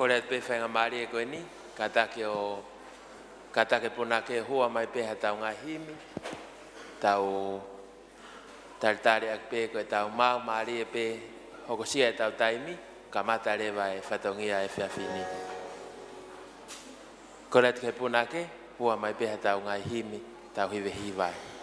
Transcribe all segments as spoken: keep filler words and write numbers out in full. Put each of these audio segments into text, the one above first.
Kole atu pē faingamālie ko eni, kātaki ʻo, kātaki punake, hua mai pē haʻatau ngaahi himi, tau talitali ʻaki pē ko ʻetau maau mālie pē hokosia ʻetau taimi, kamata leva e fatongia ʻo e efiafi ni. Kole atu ki he punake, hua mai pē haʻatau ngaahi himi, tau hivehiva ai.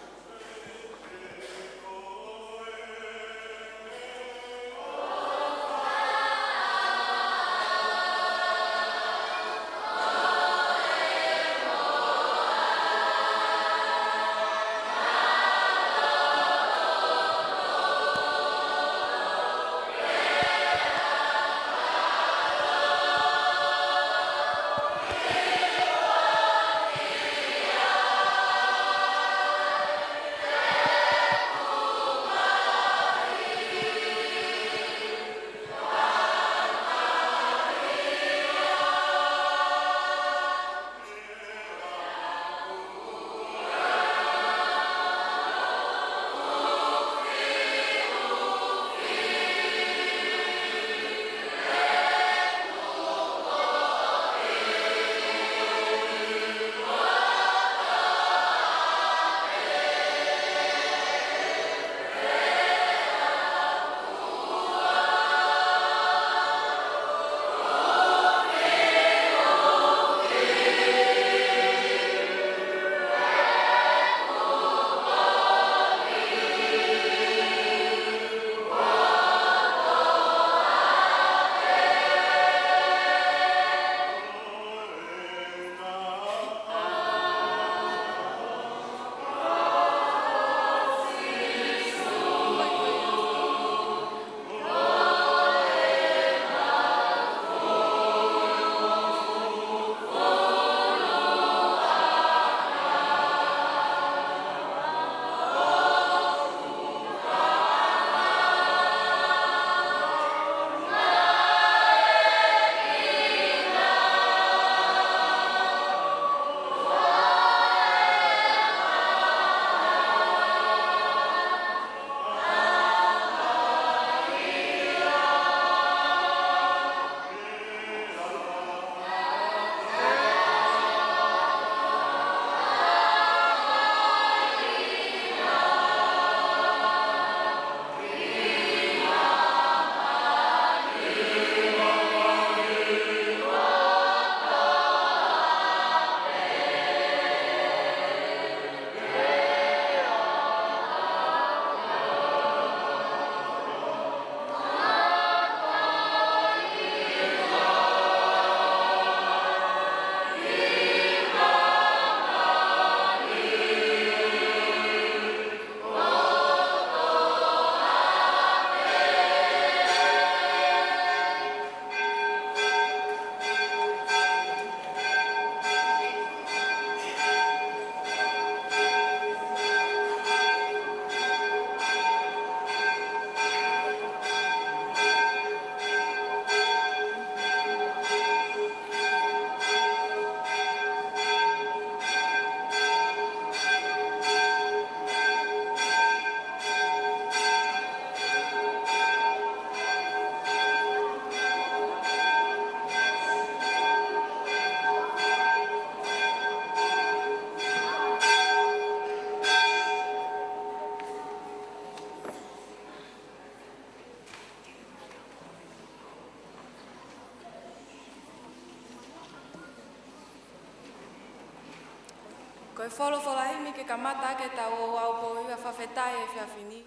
Ko e folofola himi ke kamata ʻaki ʻetau ouau pō hiva fakafetaʻi he efiafi ni.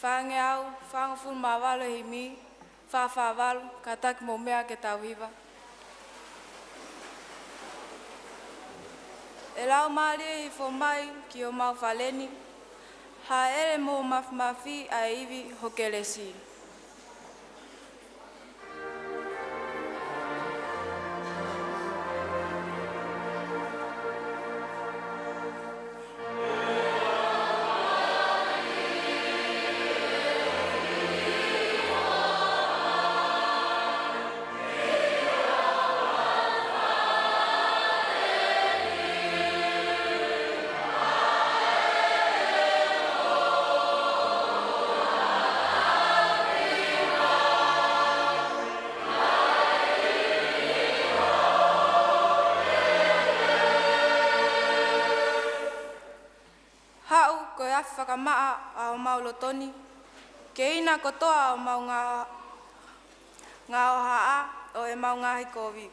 Fāngeau, fāngofulu mā valu e himi, fā fā valu, kātaki mou meʻa ke tau hiva. ʻE Laumālie, hifo mai ki homau fale ni, hāʻele mo mafimafi ʻa e ivi ho kelesi. fakamaʻa ʻa homau loto ni, ke ina kotoa ʻa homau ngā-, ngāue ʻo ʻemau ngaahi kovi.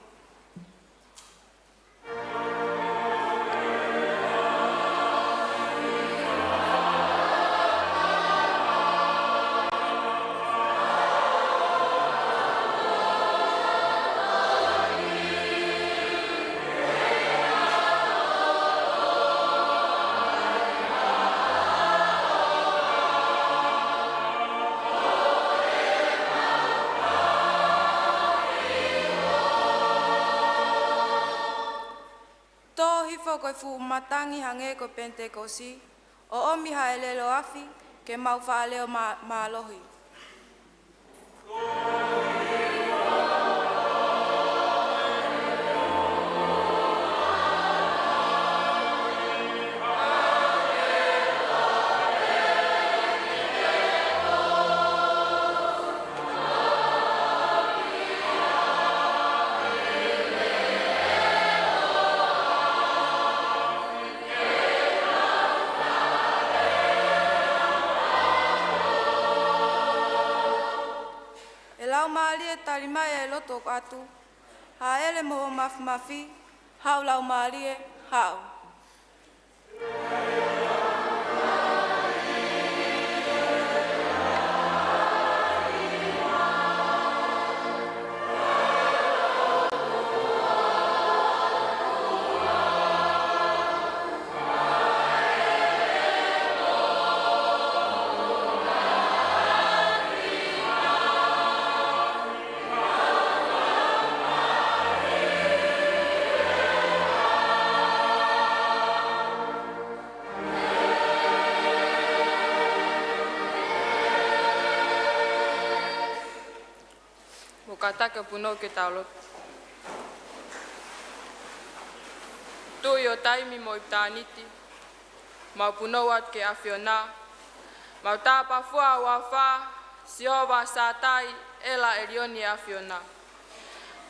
Tō hifo ko e fuʻu matangi hangē ko Penitekosi, ʻo ʻomi ha ʻelelo afi ke mau faʻa leo mā-, mālohi. ʻE Laumālie, tali mai e loto ʻoku ʻatu. Hāʻele mo hoʻo mafimafi, haʻu Laumālie, haʻu. Mou kātaki ʻo punou ke tau lotu. Tuʻi ʻo taimi mo ʻitāniti, mau punou atu ki he ʻAfiona, mau tāpafua ho huafa, Sihova Sātai, ʻEla ʻElioni ʻa e ʻAfiona.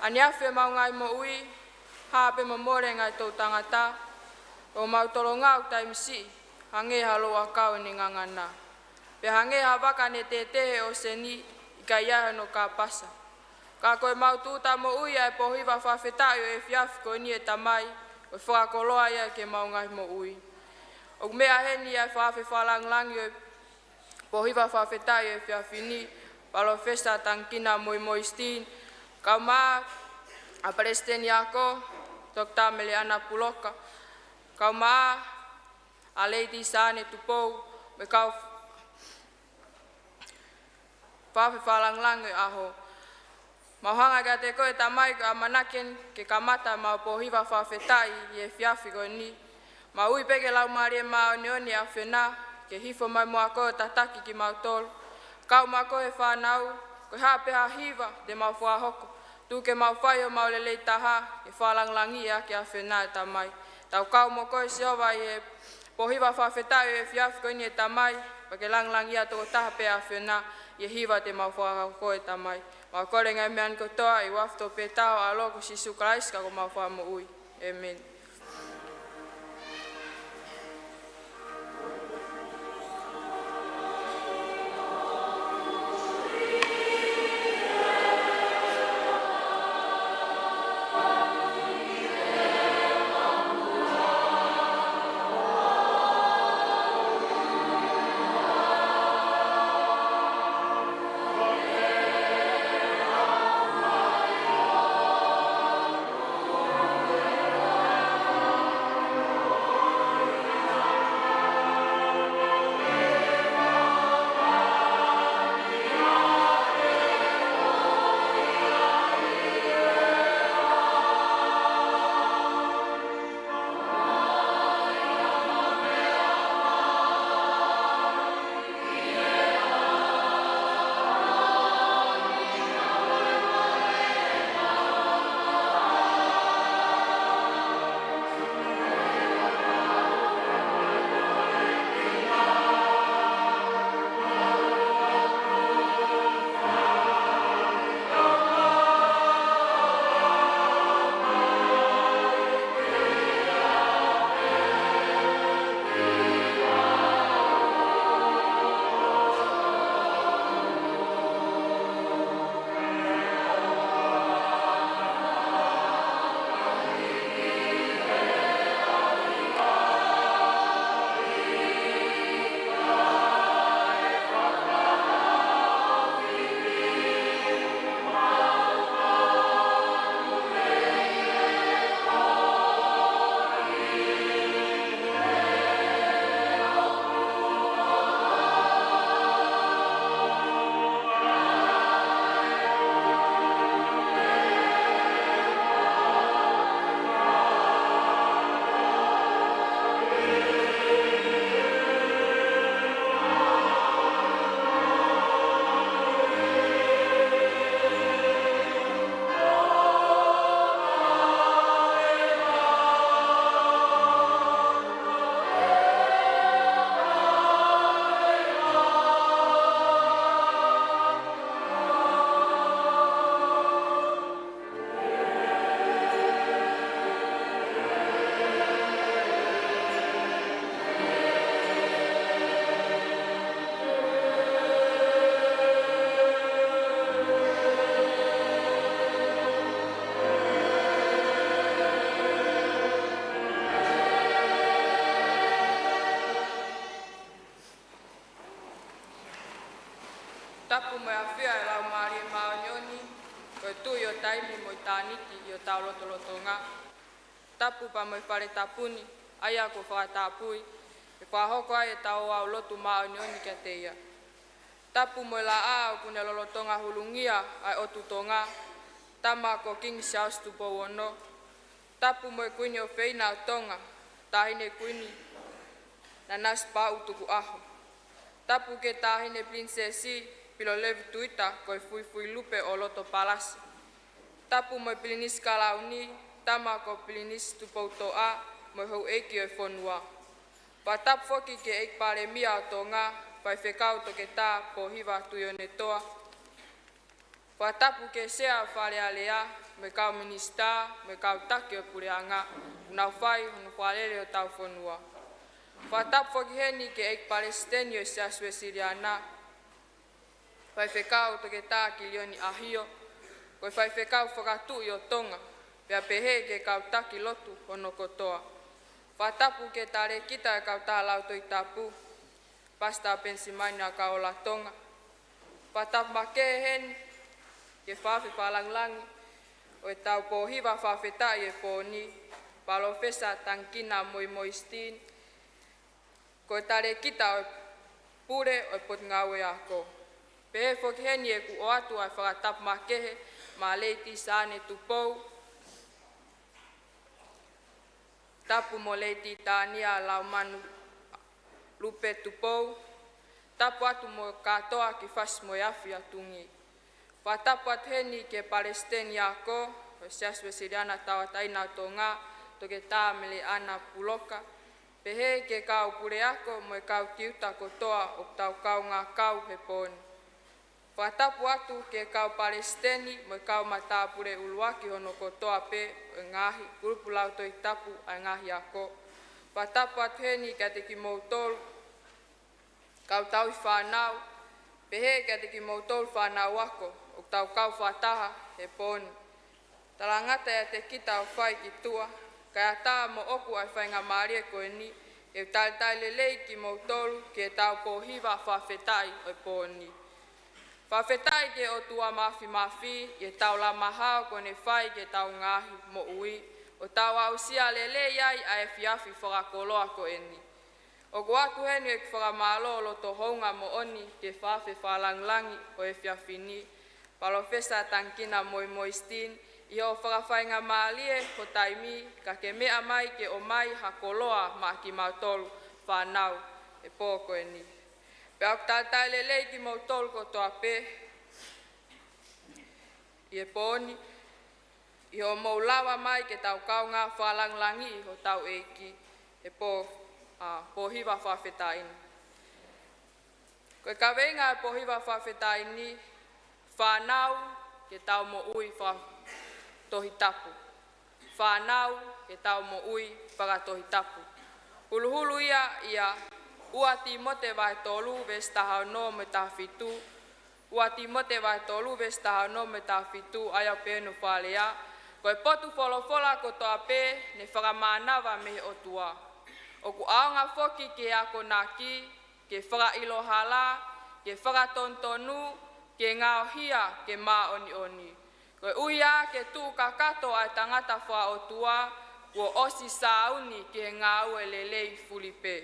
ʻAneafi ʻemau ngaahi moʻui, hā pē mo mole e ngaahi toʻu tangata, ʻo mau tolonga ʻo taimi siʻi, hangē ha louʻakau ʻene ngangana. Pea hangē ha vaka ne tētē he ʻōseni, ʻikai ʻi ai hono kāpasa. Ka ko ʻemau tūʻuta moʻui ʻa e pōhiva fakafetaʻi ʻo e efiafi ko eni ʻe Tamai, ʻo fakakoloa ia ki heʻemau ngaahi moʻui. ʻOku meʻa heni ʻa e fakafefakalāngilangi ʻo e pōhiva fakafetaʻi ʻo e efiafi ni, Palōfesa Tangikina Moimoi Steen, kaeʻumaʻā ʻa Palesiteni Ako, Toketā Meleana Puloka, kaeʻumaʻā ʻa Lady Sane Tupou, mo e kau fakafefakalāngilangi ʻo e ʻaho. Mau hanga kiate koe Tamai ko e ʻamanaki eni ke kamata ʻemau pōhiva fakafetaʻi ʻi he efiafi ko eni. Mau ui pē ki he Laumālie Māʻoniʻoni ʻa e ʻAfiona, ke hifo mai muʻa koe ʻo tataki kimautolu. Kau muʻa koe he fānau, ko e hā pē ha hiva te mau fakahoko. Tuku ke mau fai homau lelei taha, ke fakalāngilangiʻi ʻaki ʻa e ʻAfiona ʻe Tamai. Tau kau mo koe Sihova ʻi he pōhiva fakafetaʻi ʻo e efiafi ko eni ʻe Tamai, pea ke lāngilangiʻia tokotaha pē ʻa e ʻAfiona, ʻi he hiva te mau fakahoko ʻe Tamai. Mau kole e ngaahi meʻa ni kotoa, ʻi he huafa toʻo pē taha ho ʻAlo ko Sīsū Kalaisi ko homau Fakamoʻui. ʻĒmeni. Tapu mo e ʻafio ʻa e Laumālie Māʻoniʻoni, ko e Tuʻi ʻo taimi mo ʻitāniti ʻi hotau lotolotonga. Tapu pea mo e fale tapu ni, ʻa ia kuo fakatapui, ke fakahoko ai ʻetau ouau lotu māʻoniʻoni kiate ia. Tapu mo e laʻā ʻoku ne lolotonga hulungia ʻa e ʻOtu Tonga, Tama ko Kingi Siaosi Tupou Ono. Tapu mo e Kuini ʻofeina ʻo Tonga, Taʻahine Kuini Nanasipauʻu Tukuʻaho. Tapu ki he Taʻahine Pilinisesi Pilolevu Tuita ko e Fuifui Lupe ʻo Loto Palasi. Tapu mo e Pilinisi Kalauni, Tama ko Pilinisi Tupoutoʻa, mo e houʻeiki ʻo e fonua. Fakatapu foki ki he ʻEiki Palēmia ʻo Tonga, Faifekau Toketā Pōhiva Tuʻionetoa. Fakatapu ki he Sea ʻo Fale Alea, mo e kau minisitā, mo e kau taki ʻo e puleʻanga, ʻoku nau fai hono fakalele hotau fonua. Fakatapu foki heni ki he ʻEiki Palesiteni ʻo e Siasi Uēsiliana, Faifekau Toketā Kilioni ʻAhio, ko e Faifekau Fakatuʻi ʻo Tonga, pea pehē ki he kau taki lotu hono kotoa. Fakatapu ki he Talēkita ʻo e Kautaha Lautohi Tapu, Pasita Penisimani ʻAkaola Tonga. Fakatapu makehe heni ki he Fakafe Fakalāngilangi ʻo ʻetau pōhiva fakafetaʻi ʻo e pō ni, Palōfesa Tangikina Moimoi Steen, ko e Talēkita ʻo e Pule ʻo e Potungāue Ako. Pehē foki heni ʻeku ʻoatu ʻa e fakatapu makehe maʻa Lady Sane Tupou, tapu mo Lady Tania Laumanu Lupe Tupou, tapu atu mo kātoa ki Fasi mo e Afi ʻa Tungi. Fakatapu atu heni ki he Palesiteni Ako ʻo e Siasi Uēsiliana Tauʻatāina ʻo Tonga, Toketā Meleʻana Puloka, pehē ki he kau puleako mo e kau tiuta kotoa ʻoku tau kaungā kau he pō ni. Fakatapu atu ki he kau palesiteni mo e kau matāpule ʻuluaki hono kotoa pē ʻo e ngaahi kulupu lautohi tapu ʻa e ngaahi ako. Fakatapu atu heni kiate kimoutolu kau tauhi fānau, pehē kiate kimoutolu fānau ako ʻoku tau kau fakataha he pō ni. Talangata ʻiate kita ʻo fai ki tuʻa, kae ʻatā moʻoku ʻa e faingamālie ko eni, ke u talitali lelei kimoutolu ki heʻetau pōhiva fakafetaʻi ʻo e pō ni. Fakafetaʻi ki he ʻOtua Māfimafi ʻi heʻetau lama hao kuo ne fai ki heʻetau ngaahi moʻui, ʻo tau aʻusia lelei ai ʻa e efiafi fakakoloa ko eni. ʻOku ʻoatu heni ʻeku fakamālō loto houngaʻia moʻoni ki he Fakafe Fakalāngilangi ʻo e efiafi ni, Palōfesa Tangikina Moimoi Steen, ʻi hoʻo fakafaingamālie ho taimi, kae ke meʻa mai ke ʻomai ha koloa maʻa kimautolu fānau he pō ko eni. Pea ʻoku talitali lelei kimoutolu kotoa pē ʻi he pō ni, ʻi hoʻomou lava mai ke tau kaungā fakalāngilangiʻi hotau ʻEiki he pō, ʻa, pōhiva fakafetaʻi ni. Ko e kaveinga ʻo e pōhiva fakafetaʻi ni, fānau ke tau moʻui fakatohi tapu. Fānau ke tau moʻui fakatohi tapu. Huluhulu ia ʻia ua Tīmote vahe tolu veesi taha ono mo e taha fitu, ua Tīmote vahe tolu veesi taha ono mo e taha fitu, ʻa ia ʻoku pehē hono fakalea: Ko e potu folofola kotoa pē ne fakamānava mei he ʻOtua. ʻOku ʻaonga foki ki he akonaki, ki he fakaʻilo hala, ki he fakatonutonu, ki he ngaohia, ki he māʻoniʻoni. Koeʻuhi ke tuʻu kakato ʻa e tangata fakaʻotua, kuo ʻosi sāuni ki he ngāue lelei fulipē.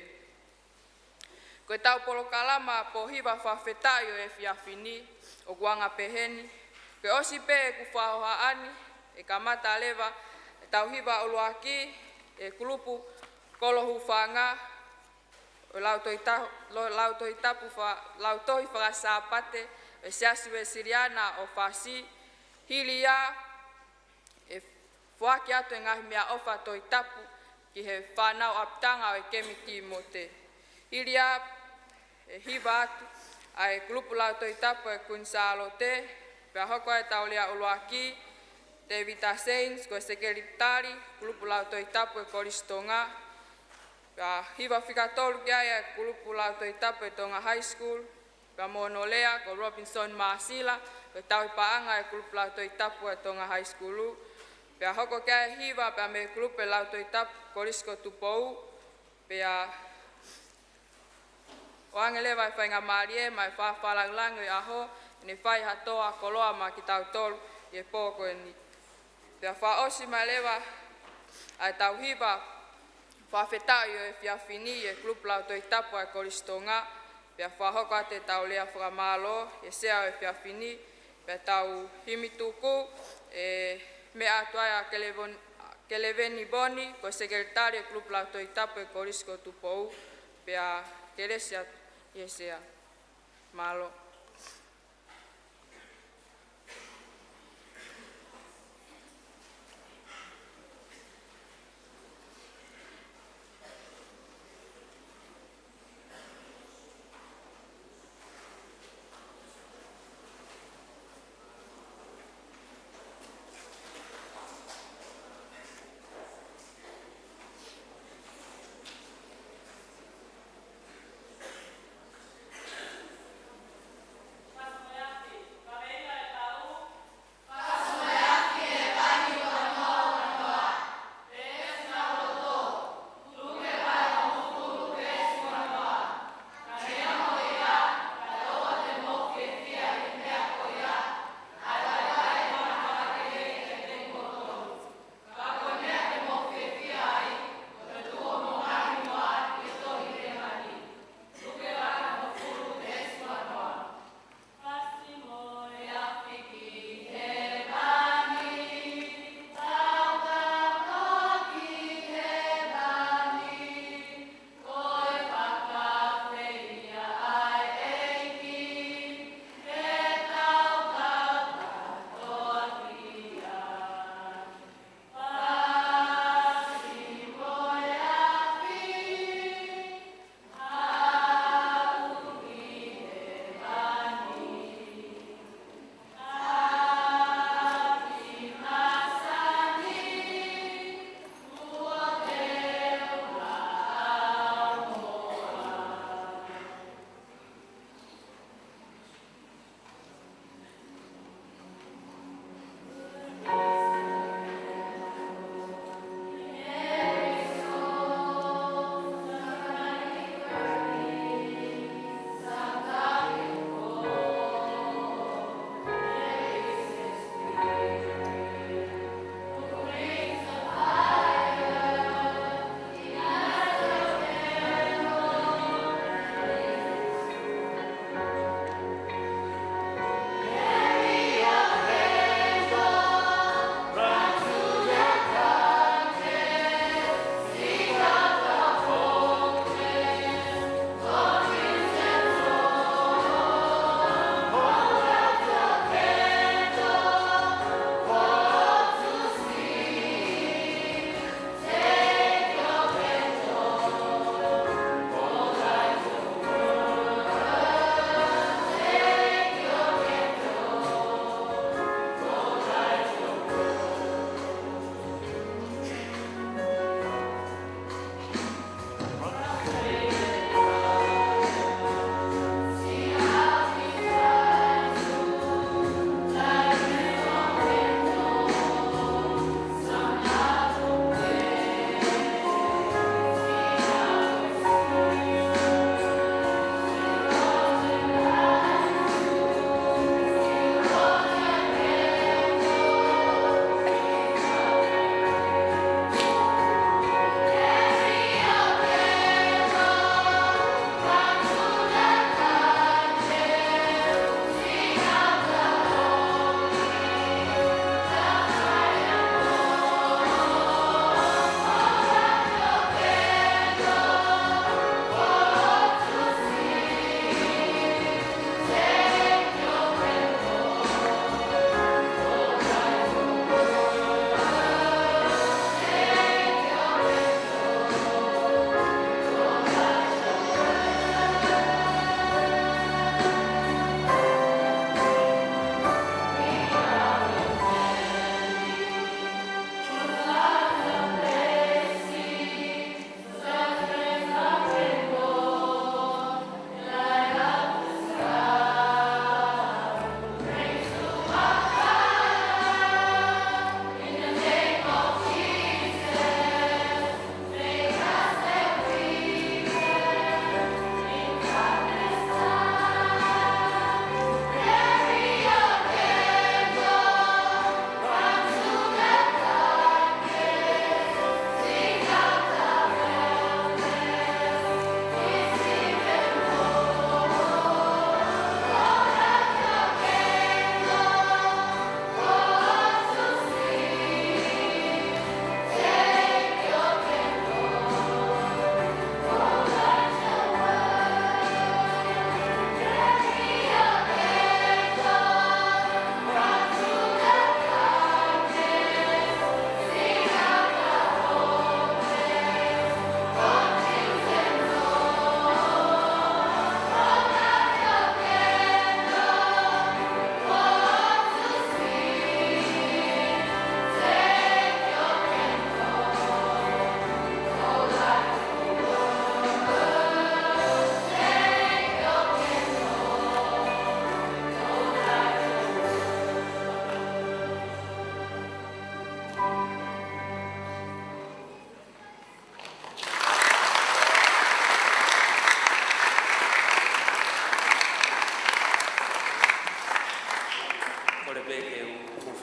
Ko ʻetau polokalama pōhiva fakafetaʻi ʻo e efiafi ni, ʻoku anga pehē ni. Ko e ʻosi pē ʻeku fakahohaʻa ni, ʻe kamata leva ʻetau hiva ʻuluaki ʻe he kulupu kolo hūfanga ʻo e lautohi ta-, lo-, lautohi tapu fa-, lautohi faka-Sāpate ʻo e Siasi Uēsiliana ʻo Fasi, hili ia ʻe foaki atu e ngaahi meʻaʻofa Tohi Tapu ki he fānau ʻapitanga ʻo e Kemi Tīmote. Hili ia ʻe hiva atu ʻa e kulupu lautohi tapu ʻo e Kuini Sālote, pea hoko ʻetau lea ʻuluaki, Tēvita Sains, ko e sekelitali kulupu lautohi tapu ʻo e Kolisi Tonga, pea hiva fika tolu ki ai ʻa e kulupu lautohi tapu ʻo e Tonga High School, pea mo hono lea ko Robinson Māsila, ko e tauhi paʻanga ʻo e kulupu lautohi tapu ʻo e Tonga High School. Pea hoko ki ai e hiva pea mei he kulupu lautohi tapu Kolisi ko Tupou, pea ʻoange leva e faingamālie maʻa e Fakafe Fakalāngilangi ʻo e ʻaho ne fai ha toa koloa maʻa kitautolu ʻi he pō ko eni. Pea fakaʻosi mai leva ʻa ʻetau hiva fakafetaʻi ʻo e efiafi ni ʻi he kulupu lau Tohitapu ʻa e Kolisi Tonga, pea fakahoko atu ʻetau lea fakamālō ʻi he sea ʻo e efiafi ni, pea tau himi tuku ʻe meʻa atu ai ʻa Kelevon-, Keleveni Voni, ko e Sekelitali ʻo e kulupu lau Tohitapu ʻo e Kolisi ko Tupou, pea kelesi atu ʻi he sea. Mālō.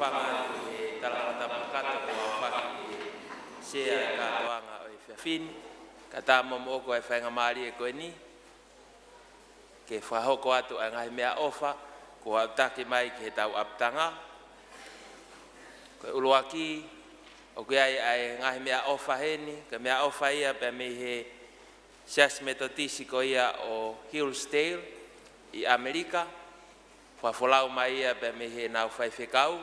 Anga atu he tala fakatapu kakato kuo aofaki ʻe he Sea ʻo e kātoanga ʻo e efiafi ni, kae ʻatā moʻoku ʻa e faingamālie ko eni ke fakahoko atu ʻa e ngaahi meʻaʻofa kuo aʻutaki mai ki heʻetau ʻapitanga. Ko e ʻuluaki, ʻoku ʻi ai ʻa e ngaahi meʻaʻofa heni, ko e meʻaʻofa ia pea mei he Siasi Metotisi ko ia ʻo Hillsdale ʻi ʻAmelika, fakafolau mai ia pea mei heʻenau faifekau,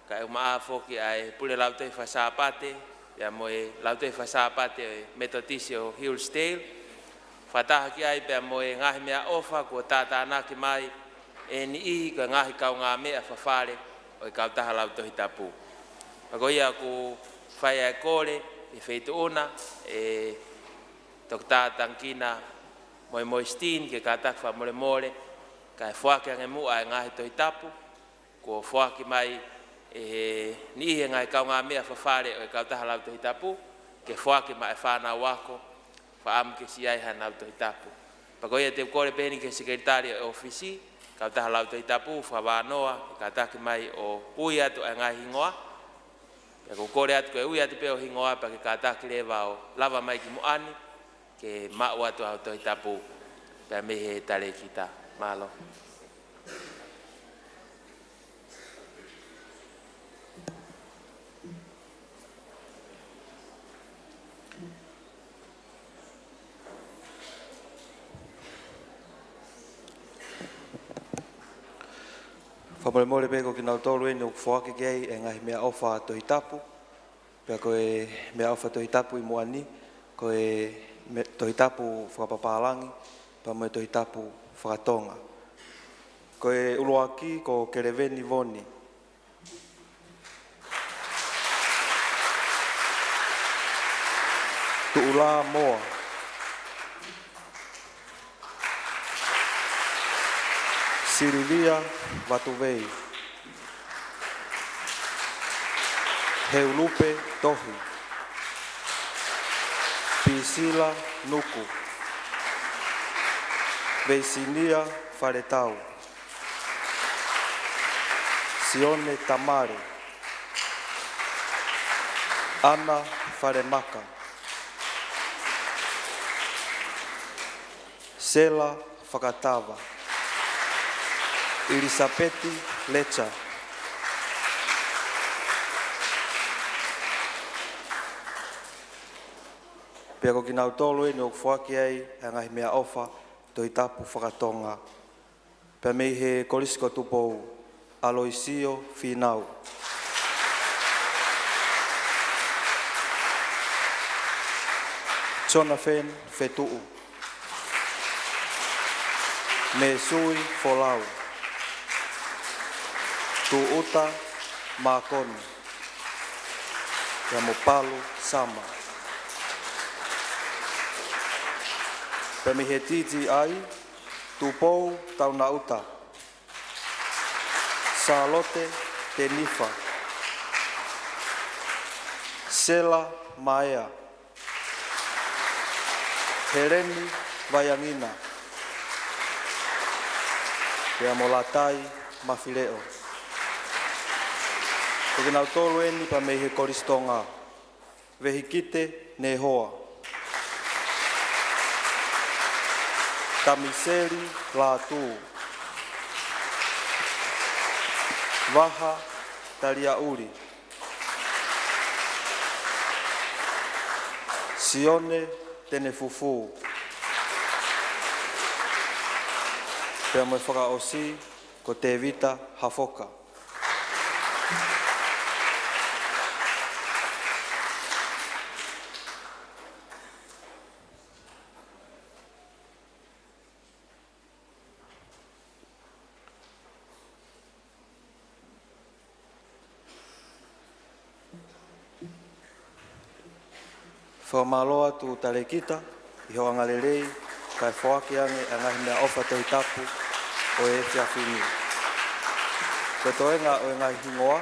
kae ʻumaʻā foki ʻa e Pule Lautohi Fakasāpate, pea mo e Lautohi Fakasāpate ʻo e Metotisi ʻo Hillsdale. Fakataha ki ai pea mo e ngaahi meʻaʻofa kuo tātānaki mai ʻe he niʻihi ko e ngaahi kaungāmeʻa fafale ʻo e Kautaha Lautohi Tapu. Pea ko ia ʻoku fai ʻa e kole ki he Feituʻu na, ʻe Toketā Tangikina Moemoe Steen, ke kātaki fakamolemole, kae foaki ange muʻa ʻa e ngaahi Tohi Tapu kuo foaki mai ʻe he niʻihi ʻo e ngaahi kaungāmeʻa fafale ʻo e Kautaha Lautohi Tapu, ke foaki maʻa e fānau ako, fakaʻamu ke siʻi ʻi ai haʻanau Tohi Tapu. Pea ko ia te u kole pē heni ki he Sekelitali ʻo e ʻŌfisi Kautaha Lautohi Tapu, Fakavānoa, ke kātaki mai ʻo ui atu ʻa e ngaahi hingoa. Pea ʻoku ou kole atu ko e ui atu pē ʻo e hingoa pea ke kātaki leva ʻo lava mai ki muʻa ni, ke maʻu atu ʻa e Tohi Tapu pea mei he talēkita. Mālō. Fakamolemole pē ko kinautolu eni ʻoku foaki ki ai ʻa e ngaahi meʻaʻofa Tohi Tapu. Pea ko e meʻaʻofa Tohi Tapu ʻi muʻa ni, ko e me-, Tohi Tapu fakapapālangi, pea mo e Tohi Tapu fakatonga. Ko e ʻuluaki ko Keleveni Voni. Tuʻulā Moa. Silivia Vatuvei. Heulupe Tohi. Pisila Nuku. Veisinia Faletau. Sione Tamale. ʻAna Falemaka. Sela Fakatava. ʻIlisapeti Lecha. Pea ko kinautolu eni ʻoku foaki ai ʻa e ngaahi meʻaʻofa Tohi Tapu fakatonga. Pea mei he Kolisi ko Tupou, ʻAloisio Fīnau. Jonathan Fetuʻu. Mēsui Folau. Tūʻuta Mākoni. Pea mo Palu Sama. Pea mei he T T I, Tupou Taunaʻuta. Sālote Tenifa. Sela Maea. Heleni Vaiangina. Pea mo Latai Mafileʻo. Ko kinautolu eni pea mei he Kolisi Tonga. Vehikite Nehoa. Tamiseli Lātū. Vaha Taliaʻuli. Sione Tenefufū. Pea mo e fakaʻosi ko Tēvita Hafoka. Fakamālō atu Talēkita ʻi hoʻo angalelei, kae foaki ange ʻa e ngaahi meʻaʻofa Tohi Tapu ʻo e efiafi ni. Ko e toenga ʻo e ngaahi hingoa,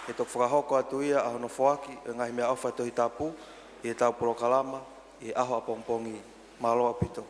ʻe toki fakahoko atu ia ʻa hono foaki ʻo e ngaahi meʻaʻofa Tohi Tapu ʻi heʻetau polokalama ʻi he ʻaho ʻapongipongi. Mālō ʻaupito.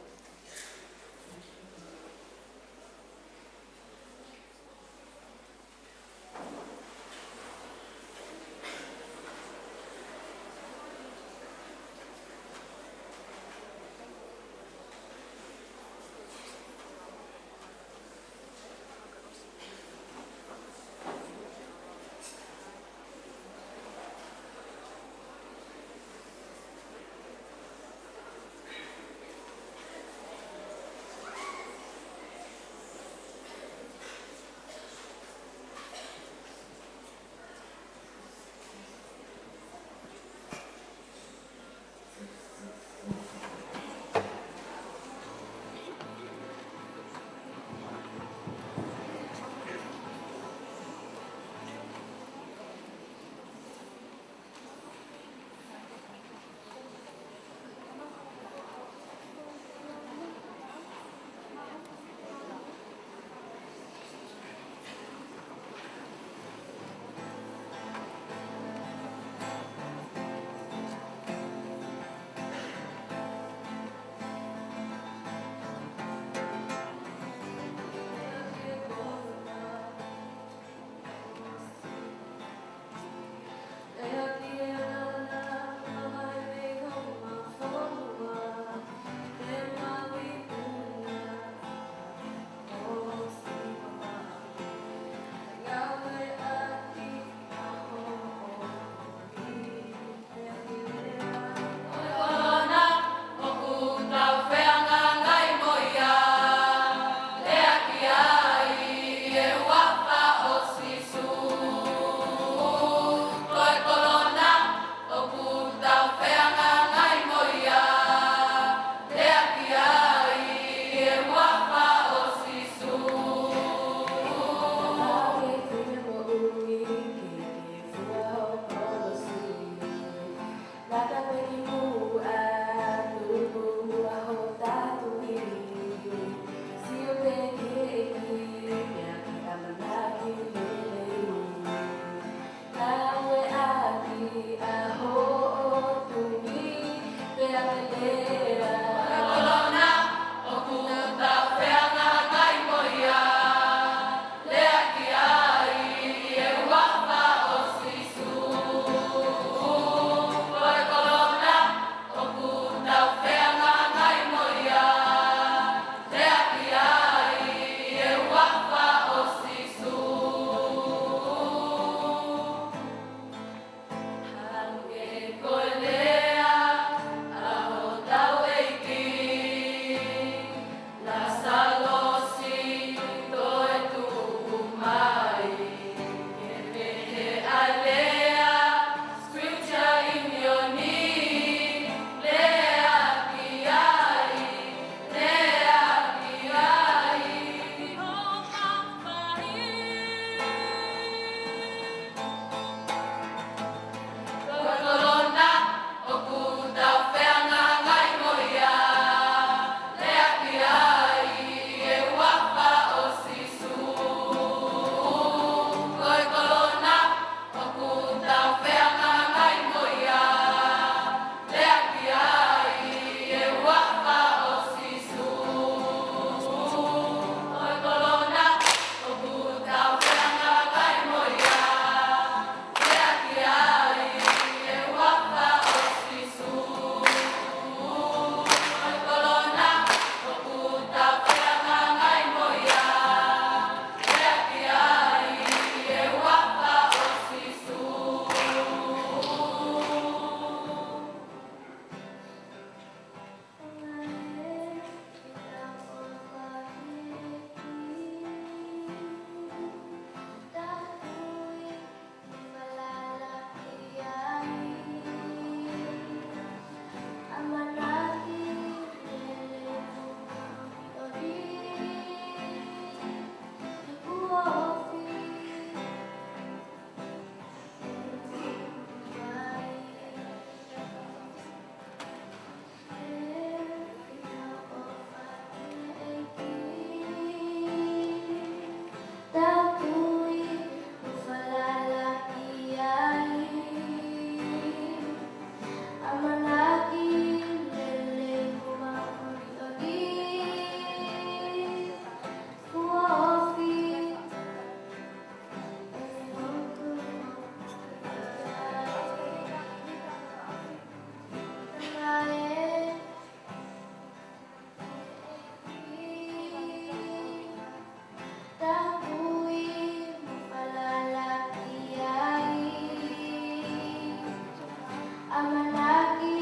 ʻAmanaki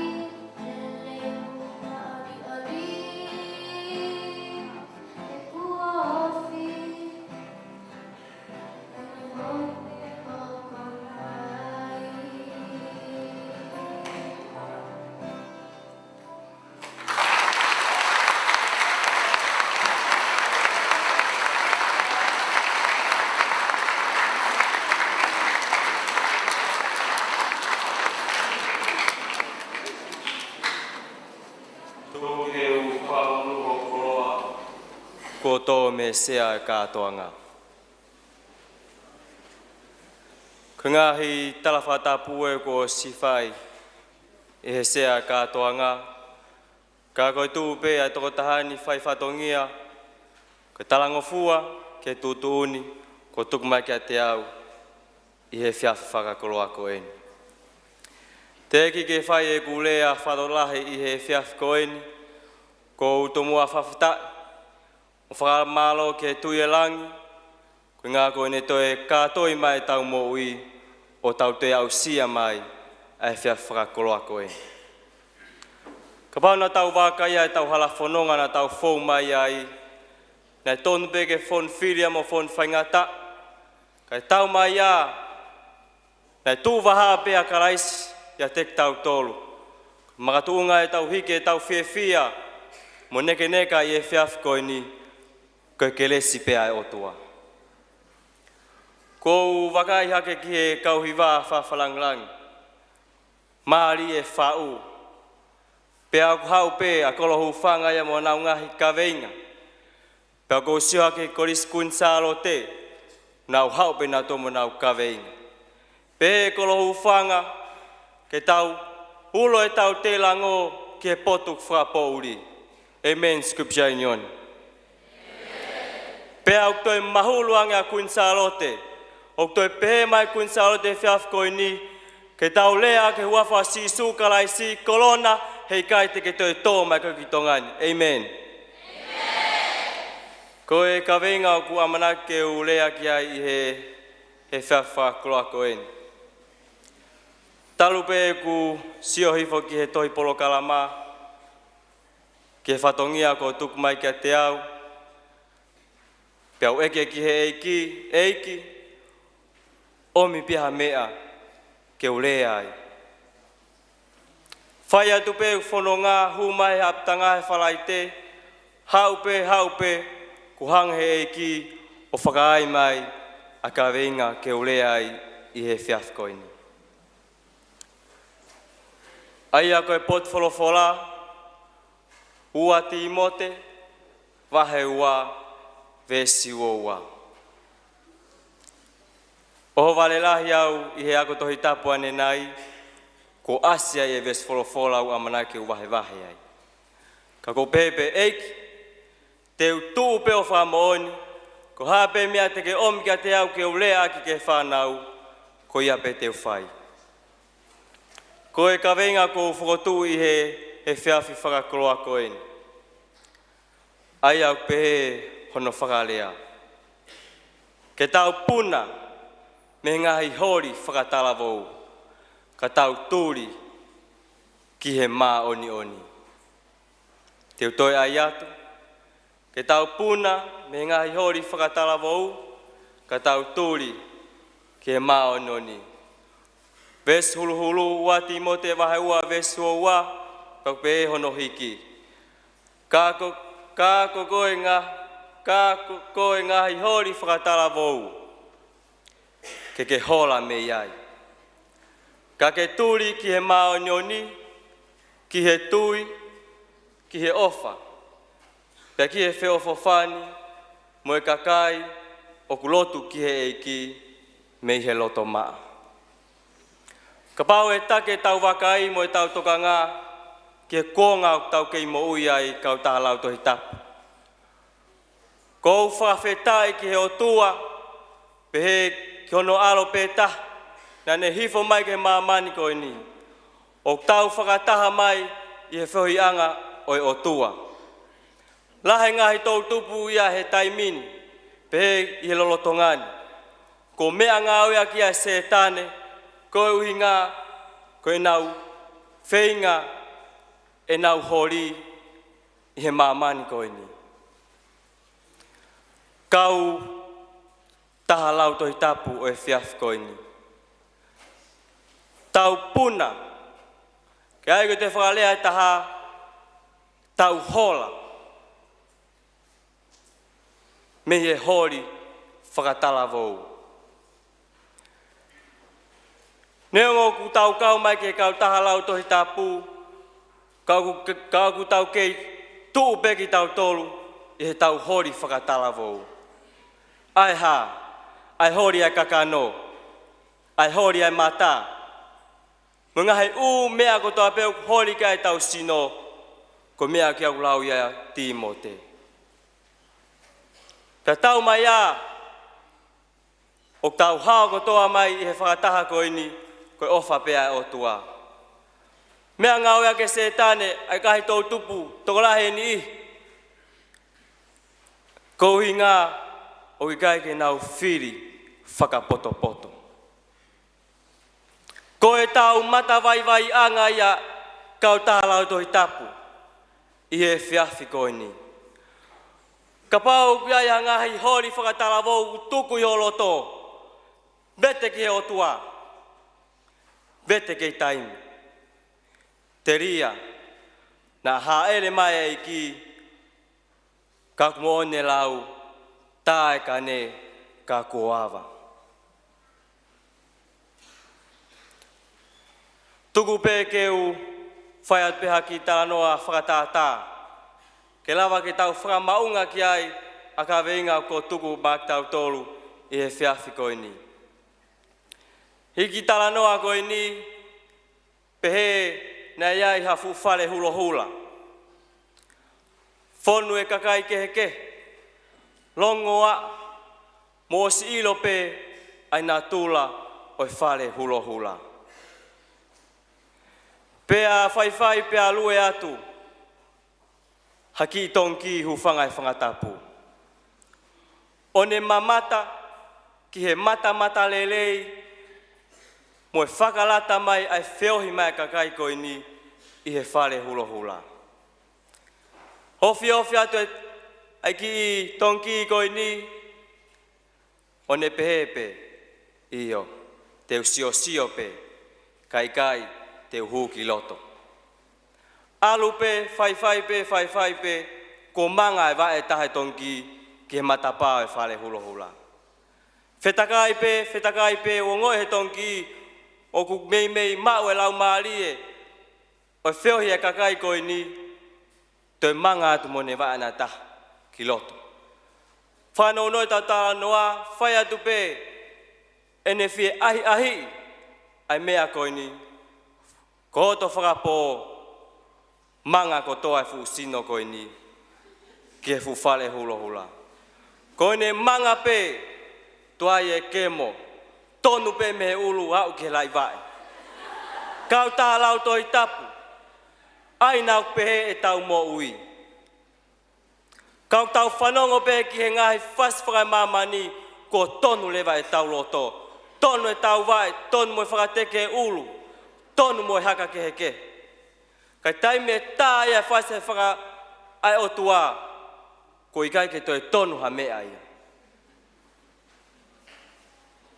lelei mo māʻoniʻoni, he kuo ofi ʻene hope ʻo Kalaisi. Tuku ke u fakamonū ho koloa. Kuo tō mei he sea ʻo e kātoanga. Ko e ngaahi tala fakatapu ē kuo ʻosi fai ʻi he sea ʻo e kātoanga, ka ko e tuʻu pē ʻa e tokotaha ni fai fatongia, ko e talangofua ki he tuʻutuʻuni kuo tuku mai kiate au ʻi he efiafi fakakoloa ko eni. Teʻeki ke fai ʻeku lea fakalotolahi ʻi he efiafi ko eni, ko u tomuʻa fakafetaʻi mo fakamālō ki he Tuʻi ʻo Langi, ko e ʻuhinga ko ʻene toe kātoi mai ʻetau moʻui ʻo tau toe aʻusia mai ʻa e efiafi fakakoloa ko eni. Kapau naʻa tau vakai ʻa ʻetau hala fononga naʻa tau fou mai ai, naʻe tonu pē ke fonu fili ia mo fonu faingataʻa, kae tau mai ā, naʻe tuʻu vahaʻa pē ʻa Kalaisi ʻiate kitautolu. Makatuʻunga ʻetau hiki ʻetau fiefia mo nekeneka ʻi he efiafi ko eni, ko e kelesi pē ʻa e ʻOtua. Ko u vakai hake ki he kau hiva fakalangilangi. Mālie e faʻu. Pea ʻoku haʻu pē ʻa Kolo Hufanga ia mo ʻenau ngaahi kaveinga. Pea ʻoku ou sio hake ki he Kolisi Kuini Sālote, nau haʻu pē nautolu mo ʻenau kaveinga. Pehē ʻe Kolo Hufanga, ke tau ulo ʻetau tēlango ki he potu fakapoʻuli. ʻĒmeni, Scripture Union. Pea ʻoku toe mahulu ange ʻa Kuini Sālote. ʻOku toe pehē mai Kuini Sālote he efiafi ko eni, ke tau lea ki he huafa ʻo Sīsū Kalaisi, Kolona, heʻikai te ke toe tō mai koe ki Tonga ni. ʻĒmeni. Ko e kaveinga ʻoku ʻamanaki ke u lea ki ai ʻi he, he efiafi fakakoloa ko eni. Talu pē ʻeku sio hifo ki he tohi polokalama, ki he fatongia kuo tuku mai kiate au, pea u ʻeke ki he ʻEiki, ʻEiki, ʻomi pē ha meʻa ke u lea ai. Fai atu pē ʻeku fononga, hū mai he ʻapitanga he Falaite, haʻu pē, haʻu pē, kuo hanga he ʻEiki ʻo fakaai mai ʻa e kaveinga ke u lea ai ʻi he efiafi ko eni. ʻA ia ko e potu folofola, ua Tīmote, vahe ua, veesi ua ua. ʻOhovale lahi au ʻi he ako Tohi Tapu ʻanenai, kuo ʻasi ai e veesi folofola ʻoku ʻamanaki ke u vahevahe ai. Ka ʻoku ou pehē pē, ʻEiki, te u tuʻu pē ʻo fakamoʻoni, ko e hā pē meʻa te ke ʻomi kiate au ke u lea ʻaki ki he fānau, ko ia pē te u fai. Ko e kaveinga kuo u fokotuʻu ʻi he, he efiafi fakakoloa ko eni. ʻA ia ʻoku pehē hono fakalea. Ke tau puna mei he ngaahi holi fakatalavou, ka tau tuli ki he māʻoniʻoni. Te u toe ʻai atu, ke tau puna mei he ngaahi holi fakatalavou, ka tau tuli ki he māʻoniʻoni. Veesi huluhulu, ua Tīmote vahe ua veesi ua ua, ka ʻoku pehē hono hiki. Ka ko, ka ko koe ngā, ka ko koe ngaahi holi fakatalavou, ke ke hola mei ai. Ka ke tuli ki he māʻoniʻoni, ki he tui, ki he ʻofa, pea ki he feʻofoʻofani mo e kakai ʻoku lotu ki he ʻEiki mei he loto maʻa. Kapau ʻe taki ʻetau vakai mo ʻetau tokanga ki he kuonga ʻoku tau kei moʻui ai, kau taha lau Tohi Tapu. ʻOku ou fakafetaʻi ki he ʻOtua, pehē ki hono ʻAlo pē taha naʻa ne hifo mai ki he māmani ko eni, ʻo tau fakataha mai ʻi he feohiʻanga ʻo e ʻOtua. Lahi e ngaahi toʻutupu ia he taimi ni, pehē ʻi he lolotonga ni, kuo meʻangāueʻaki ʻa Sētane, ko e ʻuhinga ko ʻenau feinga ʻenau holi ʻi he māmani ko eni. Kau taha lau Tohi Tapu ʻo e efiafi ko eni. Tau puna, ke ʻai ko e fakalea ʻe taha, tau hola mei he holi fakatalavou. Neongo ʻoku tau kau mai ki he kautaha lau Tohi Tapu, ka ʻoku, ka ʻoku tau kei tuʻu pē kitautolu ʻi heʻetau holi fakatalavou. ʻA e hā? ʻA e holi ʻa e kakano, ʻa e holi ʻa e mata, mo e ngaahi ʻū meʻa kotoa pē ʻoku holi ki ai ʻetau sino, ko e meʻa ʻoku lau ia ʻa Tīmote. Pea tau mai ā, ʻoku tau hao kotoa mai ʻi he fakataha ko eni, ko e ʻofa pē ʻa e ʻOtua. Meʻangāueʻaki ʻe Sētane ʻa e ngaahi toʻutupu tokolahi ʻe niʻihi, ko e ʻuhinga ʻoku ʻikai ke nau fili fakapotopoto. Ko ʻetau matavaivaiʻanga ia, kautaha lau Tohi Tapu, ʻi he efiafi ko eni. Kapau ʻoku ʻi ai ha ngaahi holi fakatalavou ʻoku tuku ʻi ho loto, vete ki he ʻOtua. Vete kei taimi. Telia naʻa hāʻele mai e ʻEiki, ka ʻoku moʻoni e lau, tā e kane ka kuo ava. Tuku pē ke u fai atu pē ha kiʻi talanoa fakatātā, ke lava ke tau fakamaʻunga ki ai ʻa e kaveinga kuo tuku maʻa kitautolu ʻi he efiafi ko eni. ʻI he kiʻi talanoa ko eni, pehē naʻe ʻi ai ha fuʻu fale hulohula. Fonu e kakai kehekehe, longoaʻa, mo ʻosi ʻilo pē ʻa e natula ʻo e fale hulohula. Pea faifai pea lue atu ha kiʻi tongikī hūfanga he fanga tapu, ʻo ne mamata ki he matamatalelei mo e fakalata mai ʻa e feohi mai ʻa e kakai ko eni ʻi he fale hulohula. Ofiofi atu e, ʻa e kiʻi tongikī ko eni, ʻo ne pehē pē, ʻio, te u siosio pē, kae ʻikai te u hū ki loto. ʻAlu pē, faifai pē, faifai pē, kuo manga e vaʻe ʻe taha e tongikī ki he matapā ʻo e fale hulohula. Fetakai pē, fetakai pē, ʻo ongoʻi he tongikī ʻoku meimei maʻu e laumālie ʻo e feohi e kakai ko eni, toe manga atu mo ʻene vaʻe ʻe taha ki loto. Fanongo ʻetau talanoa, fai atu pē ʻene fie ʻahiʻahiʻi ʻa e meʻa ko eni, ko hoto fakapō, manga kotoa e fuʻu sino ko eni ki he fuʻu fale hulohula. Ko ʻene manga pē, tuai e kemo, tonu pē mei he ʻulu aʻu ki he laʻivaʻe. Kautaha lau Tohi Tapu, ʻa ia naʻa ʻoku pehē ʻetau moʻui. Ka ʻoku tau fanongo pē ki he ngaahi fasi fakaemāmani, kuo tonu leva ʻetau loto, tonu ʻetau vaʻe, tonu mo e fakateke ʻulu, tonu mo e haka kehekehe. Ka ʻi he taimi ʻe tā ai e fasi faka ʻa e ʻOtua, ʻoku ʻikai ke toe tonu ha meʻa ia.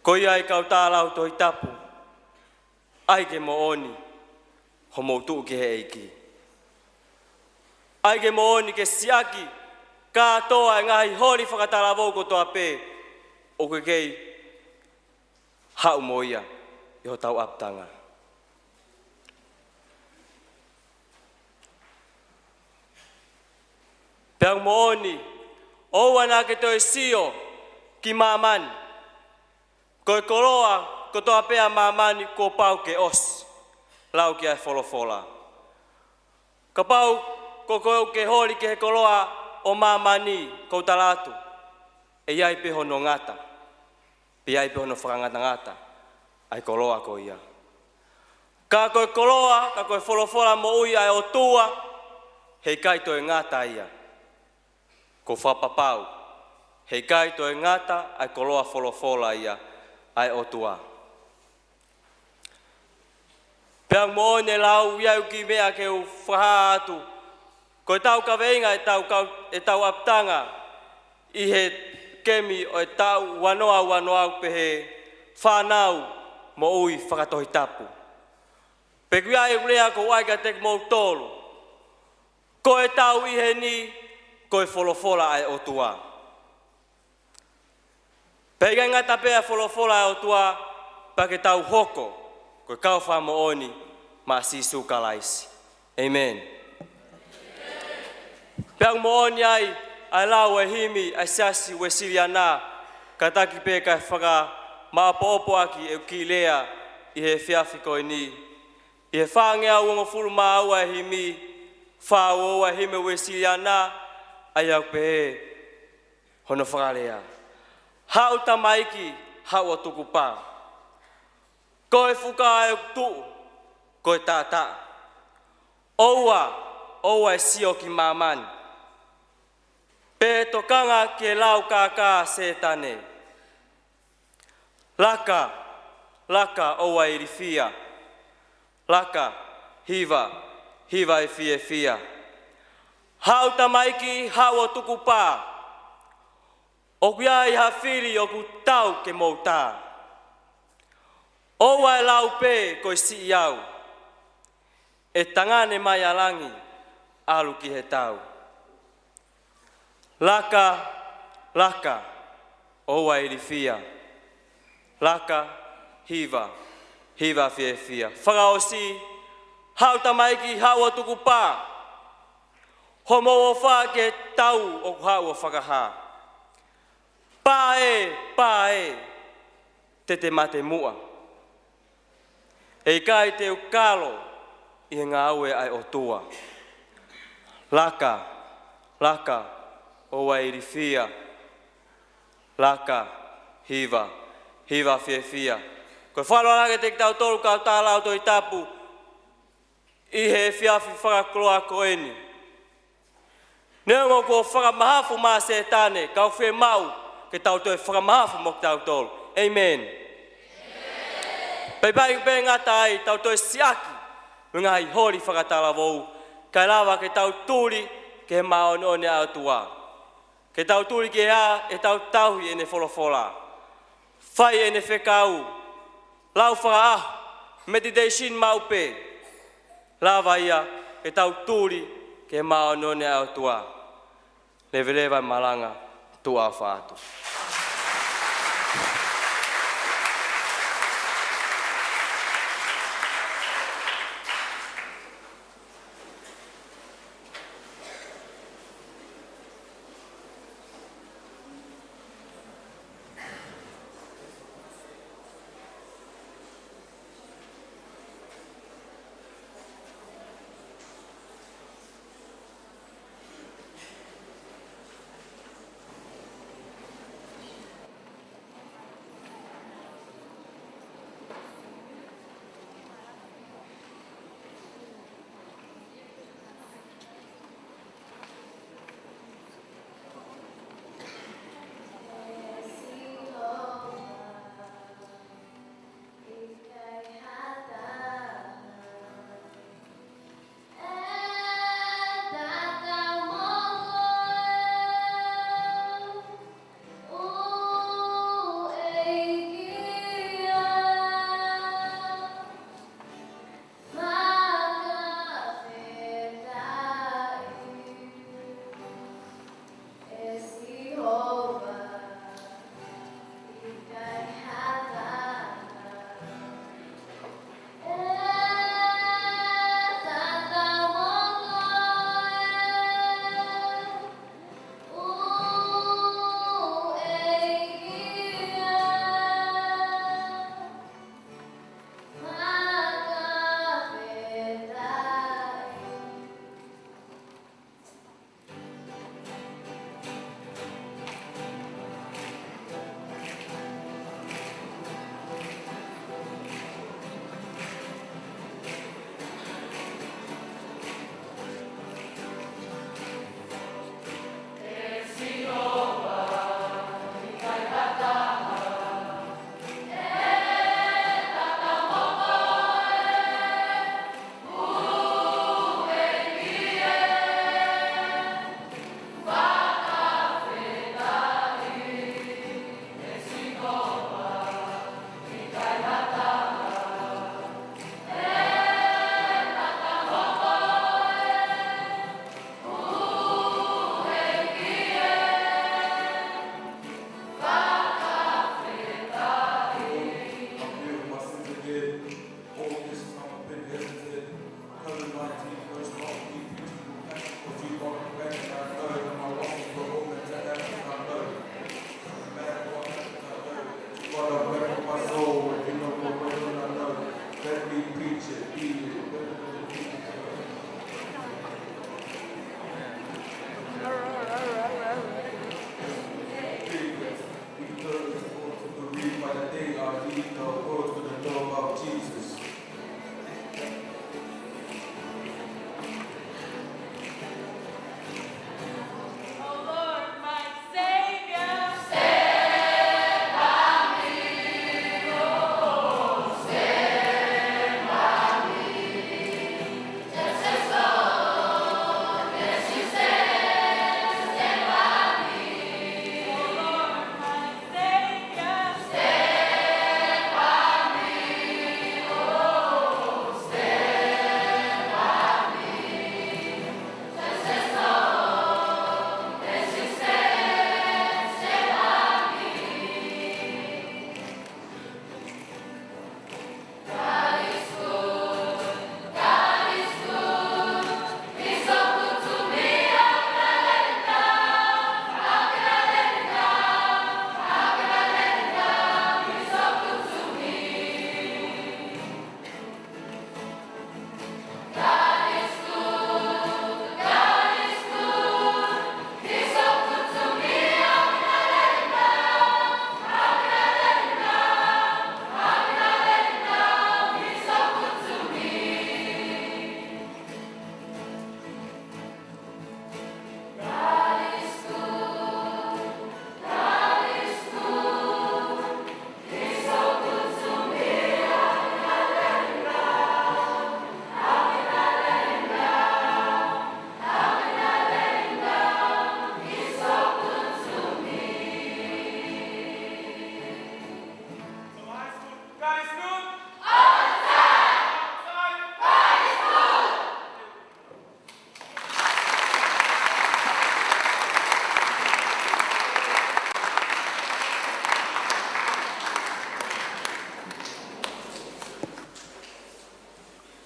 Ko ia ai kautaha lau Tohi Tapu, ʻai ke moʻoni hoʻomou tuʻu ki he ʻEiki. ʻAi ke moʻoni ke siʻaki kātoa e ngaahi holi fakatalavou kotoa pē ʻoku ke kei haʻu mo ia ʻi hotau ʻapitanga. Pea ʻoku moʻoni, ʻoua naʻa ke toe sio ki māmani. Ko e koloa kotoa pē ʻa māmani kuo pau ke ʻosi, lau ki ai e folofola. Kapau ko koe ʻoku ke holi ki he koloa ʻo māmani, kou tala atu, ʻe ʻi ai pē hono ngata, pea ʻi ai pē hono fakangatangata ʻa e koloa ko ia. Ka ko e koloa, ka ko e folofola moʻui ʻa e ʻOtua, heʻikai toe ngata ia. Ko e fakapapau, heʻikai toe ngata ʻa e koloa folofola ia ʻa e ʻOtua. Pe Pea ʻoku moʻoni e lau, ʻoku ʻi ai e kiʻi meʻa ke u fakahā atu. Ko ʻetau kaveinga ʻetau kau, ʻetau ʻapitanga ʻi he kemi ʻo e taʻu ua noa ua noa ʻoku pehē, Fānau, Moʻui Fakatohitapu. Pea ʻoku ʻi ai e lea ʻoku ou ʻai kiate kimoutolu. Ko e tau ʻi heni, ko e folofola ʻa e ʻOtua. Pea ʻikai ngata pē ʻa e folofola ʻa e ʻOtua, pea ke tau hoko ko e kau fakamoʻoni maʻa Sīsū Kalaisi. ʻĒmeni. Pea ʻoku moʻoni ai ʻa e lau ʻa e himi ʻa e Siasi Uēsiliana, kātaki pē kae fakamaʻopoʻopo ʻaki ʻeku kiʻi lea ʻi he efiafi ko eni. ʻI he fāngeau hongofulu mā ua e himi, fā ua ua e himi Uēsiliana, ʻa ia ʻoku pehē hono fakalea: Haʻu tamaiki, haʻu ʻo tukupā. Ko e fuka ʻeku tuʻu, ko e taʻataʻa. ʻOua, ʻoua ʻe sio ki māmani, pe tokanga ki he lau kākā ʻa Sētane. Laka, laka, ʻoua ʻe ilifia. Laka, hiva, hiva ʻo e fiefia. Haʻu tamaiki, haʻu ʻo tukupā. ʻOku ʻi ai ha fili ʻoku tau ke mou tā. ʻOua ʻe lau pē ko e siʻi au. ʻE tangane mai ʻa langi, ʻalu ki he tau. Laka, laka, ʻoua ʻe ilifia. Laka, hiva, hiva fiefia. Fakaʻosi, haʻu tamaiki, haʻu ʻo tukupā. Hoʻomou ʻofa ki he tau ʻoku haʻu ʻo fakahā. Pā ē, pā ē, te te mate muʻa. ʻE ʻikai te u kalo ʻi he ngāue ʻa e ʻOtua. Laka, laka, ʻoua ʻe ilifia. Laka, hiva, hiva fiefia. Ko e fakalotolahi kiate kitautolu kau tā lau Tohi Tapu ʻi he efiafi fakakoloa ko eni. Neongo kuo fakamahafu mai ʻa Sētane, ka ʻoku fiemaʻu ke tau toe fakamahafu mo kitautolu. ʻĒmeni. Pea ʻikai pē ngata ai, tau toe siʻaki mo e ngaahi holi fakatalavou, kae lava ke tau tuli ki he māʻoniʻoni ʻa e ʻOtua. Ke tau tuli ki he hā? ʻE tau tauhi ʻene folofola, fai ʻene fekau, lau fakaʻaho, meditation maʻu pē. Lava ia ke tau tuli ki he māʻoniʻoni ʻa e ʻOtua. Leveleva e malanga, tuʻa ʻofa atu.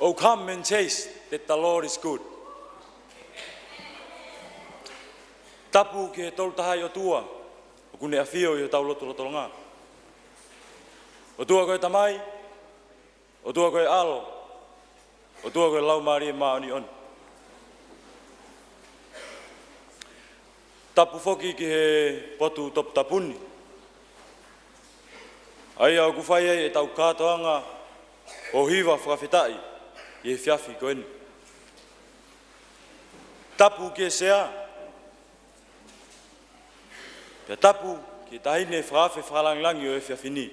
Oh, come and taste that the Lord is good. Tapu ki he Tolu Tahaʻi ʻOtua ʻoku ne ʻafio ʻi hotau lotolotonga. ʻOtua ko e Tamai, ʻOtua ko e ʻAlo, ʻOtua ko e Laumālie Māʻoniʻoni. Tapu foki ki he potu toputapu ni, ʻa ia ʻoku fai ai ʻetau kātoanga ʻo hiva fakafetaʻi ʻi he efiafi ko eni. Tapu ki he Sea, pea tapu ki he taʻahine fakaafe fakalangilangi ʻo e efiafi ni,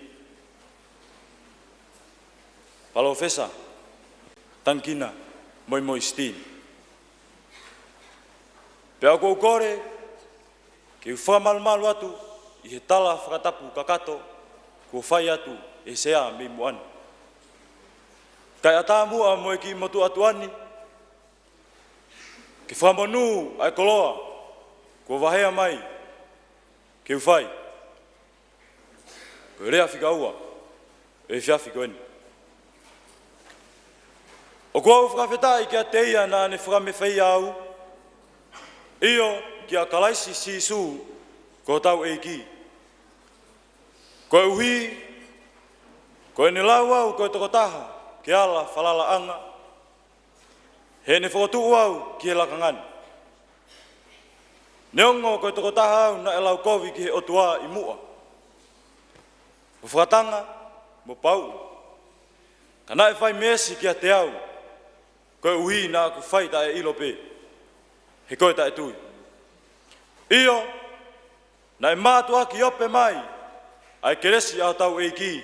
Palōfesa Tangikina Moimoi Steen. Pea ʻoku ou kole ke u fakamalumalu atu ʻi he tala fakatapu kakato kuo fai atu ʻe he Sea mei muʻa ni. Kae ʻatā muʻa mo e kiʻi motuʻa tuʻa ni ke fakamonū ʻa e koloa kuo vahea mai ke u fai. Ko e lea fika ua ʻo e efiafi ko eni. ʻOku ou fakafetaʻi kiate ia naʻa ne fakamefeia au, ʻio, kia Kalaisi Sīsū ko hotau ʻEiki. Koeʻuhi ko ʻene lau au ko e tokotaha ke ala falalaʻanga, heʻene fokotuʻu au ki he lakanga ni. Neongo ko e tokotaha au naʻe laukovi ki he ʻOtua ʻi muʻa, mo fakatanga, mo pauʻu, ka naʻe fai meesi kiate au, koeʻuhi naʻa ku fai taʻeʻilo pē, he ko e taʻetui. ʻIo, naʻe mātuʻaki ope mai ʻa e kelesi ʻa hotau ʻEiki,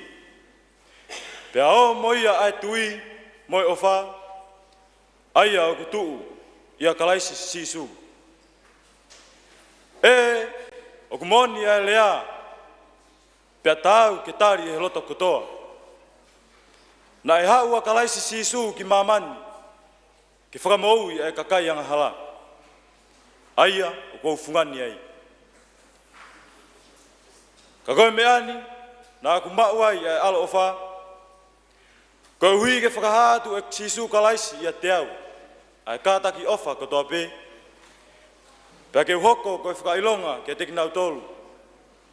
pea ō mo ia ʻa e tui mo e ʻofa, ʻa ia ʻoku tuʻu ʻia Kalaisi Sīsū. ʻE, ʻoku moʻoni ʻa e lea, pea taau ke tali ʻe he loto kotoa. Naʻe haʻu ʻa Kalaisi Sīsū ki māmani ke fakamoʻui ʻa e kakai angahala, ʻa ia ʻoku ou fungani ai. Ka ko e meʻa ni naʻa ku maʻu ai ʻa e ʻaloʻofa, koeʻuhi ke fakahā atu ʻe Sīsū Kalaisi ʻiate au ʻa e kātaki ʻofa kotoa pē, pea ke u hoko ko e fakaʻilonga kiate kinautolu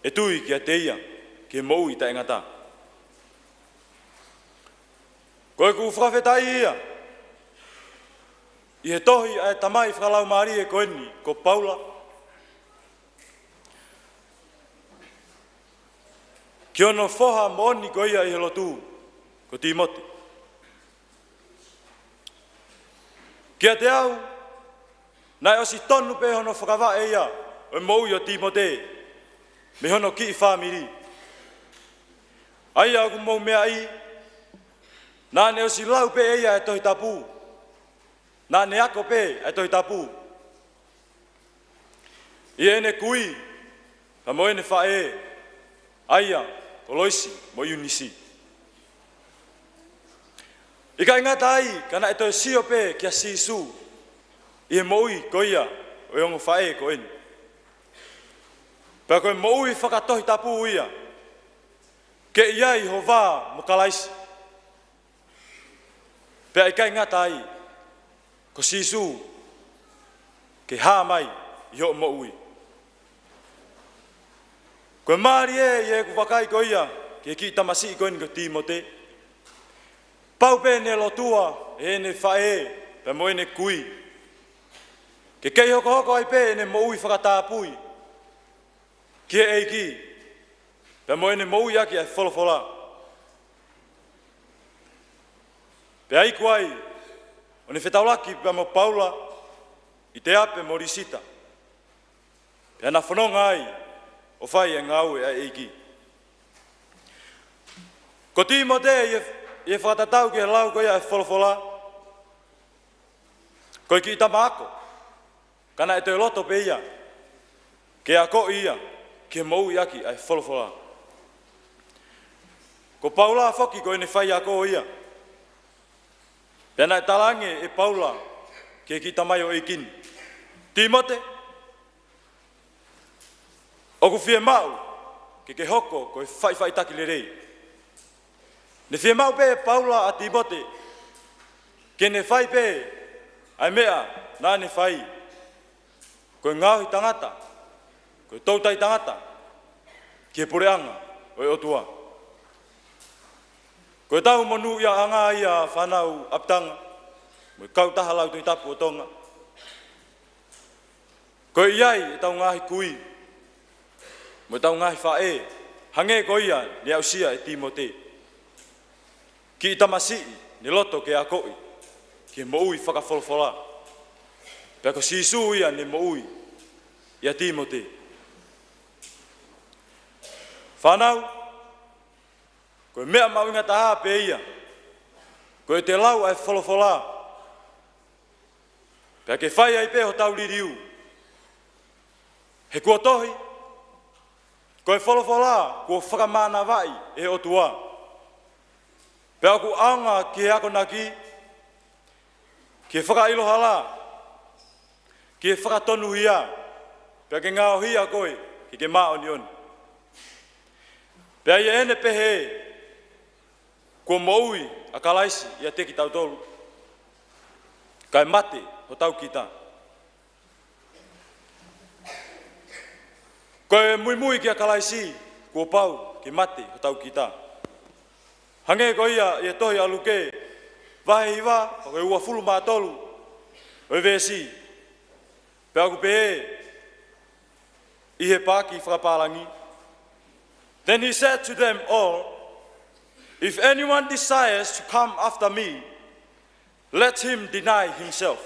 ʻe tui kiate ia ki he moʻui taʻengata. Ko ʻeku fakafetaʻi ia ʻi he tohi ʻa e tamai fakalaumālie ko eni ko Paula ki hono foha moʻoni ko ia ʻi he lotu ko Tīmote. Kiate au, naʻe ʻosi tonu pē hono fakavaʻe ia ʻo e moʻui ʻo Tīmote mei hono kiʻi fāmili, ʻa ia ʻoku mou meaʻi, naʻa ne ʻosi lau pē ʻe ia ʻa e Tohi Tapu, naʻa ne ako pē ʻa e Tohi Tapu ʻi heʻene kui pea mo ʻene faʻē, ʻa ia ko Loisi mo ʻIunisi. ʻIkai ngata ai, ka naʻe toe sio pē kia Sīsū ʻi he moʻui ko ia ʻo e ongo faʻē ko eni. Pea ko e moʻui fakatohitapu ia, ke ʻi ai ho vā mo Kalaisi. Pea ʻikai ngata ai, ko Sīsū ke hā mai ʻi hoʻo moʻui. Ko e mālie ʻi heʻeku vakai ko ia ki he kiʻi tamasiʻi ko eni ko Tīmote. Pau pē ʻene lotua ʻe heʻene faʻē pea mo ʻene kui, ke kei hokohoko ai pē ʻene moʻui fakatapui ki he ʻEiki pea mo ʻene moʻui ʻaki ʻa e folofola. Pea iku ai ʻo ne fetaulaki pea mo Paula ʻi Teape mo Lisita, pea na fononga ai ʻo fai ʻa e ngāue ʻa e ʻEiki. Ko Tīmote ʻi he, ʻi he fakatatau ki he lau ko ia ʻa e folofola, ko e kiʻi tama ako, ka naʻe toe loto pē ia ke akoʻi ia ke moʻui ʻaki ʻa e folofola. Ko Paula foki ko ʻene faiako ia. Pea naʻe talaange ʻe Paula ki he kiʻi tamaioʻeiki ni, Tīmote, ʻoku fiemaʻu ke ke hoko ko e faʻifaʻitaki lelei. Ne fiemaʻu pē ʻe Paula ʻa Tīmote ke ne fai pē ʻa e meʻa naʻa ne fai. Ko e ngaohi tangata, ko e toutai tangata ki he puleʻanga ʻo e ʻOtua. Ko ʻetau monūʻiaʻanga ia, fānau ʻapitanga mo e kautaha lau Tohi Tapu ʻo Tonga. Ko e ʻi ai ʻetau ngaahi kui mo ʻetau ngaahi faʻē, hangē ko ia ne aʻusia ʻe Tīmote, kiʻi tamasiʻi ne loto ke akoʻi ki he moʻui fakafolofola. Pea ko Sīsū ia ne moʻui ʻia Tīmote. Fānau, ko e meʻa mahuʻinga taha pē ia ko ʻete lau ʻa e folofola, pea ke fai ai pē hotau liliu. He kuo tohi, ko e folofola kuo fakamānavaʻi ʻe he ʻOtua, pea ʻoku ʻaonga ki he akonaki, ki he fakaʻilo hala, ki he fakatonuhia, pea ke ngaohia koe ke ke māʻoniʻoni. Pea ʻi heʻene pehē, kuo moʻui ʻa Kalaisi ʻiate kitautolu, kae mate hotau kita. Ko e muimui kia Kalaisi, kuo pau ke mate hotau kita. Hangē ko ia ʻi he tohi ʻa Luke, vahe hiva, ko e uofulu mā tolu ʻo e veesi. Pea ʻoku pehē ʻi he paaki fakapālangi: Then he said to them all, "If anyone desires to come after me, let him deny himself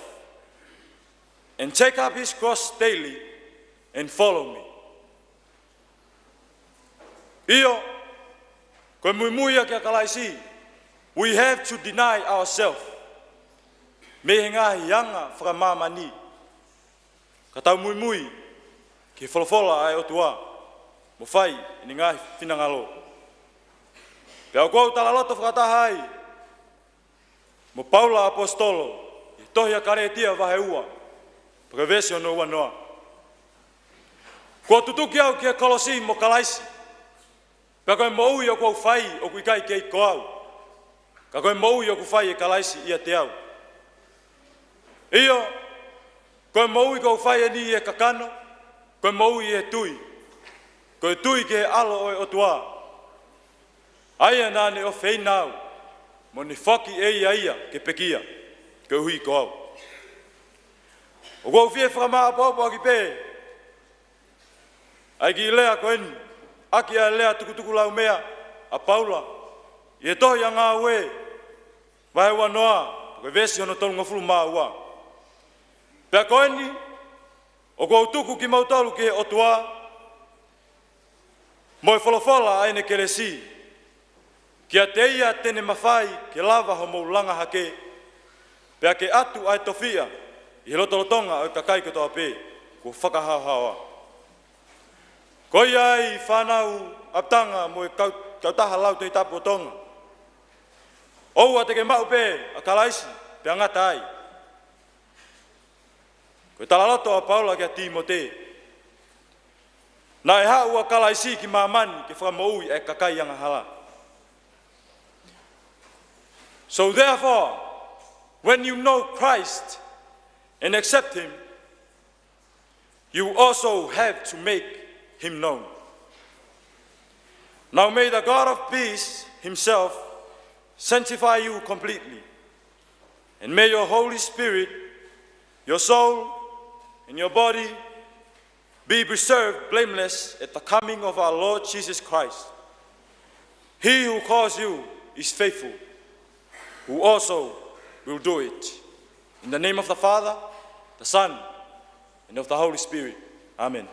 and take up his cross daily and follow me." ʻIo, ko e muimui ia kia Kalaisi, we have to deny ourselves mei he ngaahi anga fakamāmani, ka tau muimui ki he folofola ʻa e ʻOtua mo fai ʻene ngaahi finangalo. Pea ʻoku ou talaloto fakataha ai mo Paula ʻAposetolo ʻi he tohi ʻa Kalētia vahe ua, pea ko e veesi hono ua noa: Kuo tutuki au ki he kolosi mo Kalaisi, pea ko e moʻui ʻoku ou fai ʻoku ʻikai kei ko au, ka ko e moʻui ʻoku fai ʻe Kalaisi ʻiate au. ʻIo, ko e moʻui ʻoku ou fai eni ʻi he kakano, ko e moʻui ʻi he tui, ko e tui ki he ʻAlo ʻo e ʻOtua, ʻa ia naʻa ne ʻofeina au, mo ne foaki ʻe ia ia ke pekia koeʻuhi ko au. ʻOku ou fie fakamāʻopoʻopo ʻaki pē ʻa e kiʻi lea ko eni, ʻaki ʻa e lea tukutukulaumea ʻa Paula ʻi he tohi ʻa Ngāue vahe ua noa, ko e veesi hono tolungofulu mā ua: Pea ko eni, ʻoku ou tuku kimoutolu ki he ʻOtua mo e folofola ʻa ʻene kelesi, kiate ia te ne mafai ke lava homou langa hake, pea ke ʻatu ʻa e tofiʻa ʻi he lotolotonga ʻo e kakai kotoa pē kuo fakahaohaoa. Ko ia ai, fānau ʻapitanga mo e kau-, kautaha lau Tohi Tapu ʻo Tonga, ʻoua te ke maʻu pē ʻa Kalaisi pea ngata ai. Ko e talaloto ʻa Paula kia Tīmote, naʻe haʻu ʻa Kalaisi ki māmani ke fakamoʻui ʻa e kakai angahala. So therefore, when you know Christ and accept him, you also have to make him known. Now may the God of peace himself sanctify you completely, and may your Holy Spirit, your soul, and your body be preserved blameless at the coming of our Lord Jesus Christ. He who calls you is faithful, who also will do it. In the name of the Father, the Son, and of the Holy Spirit. Amen.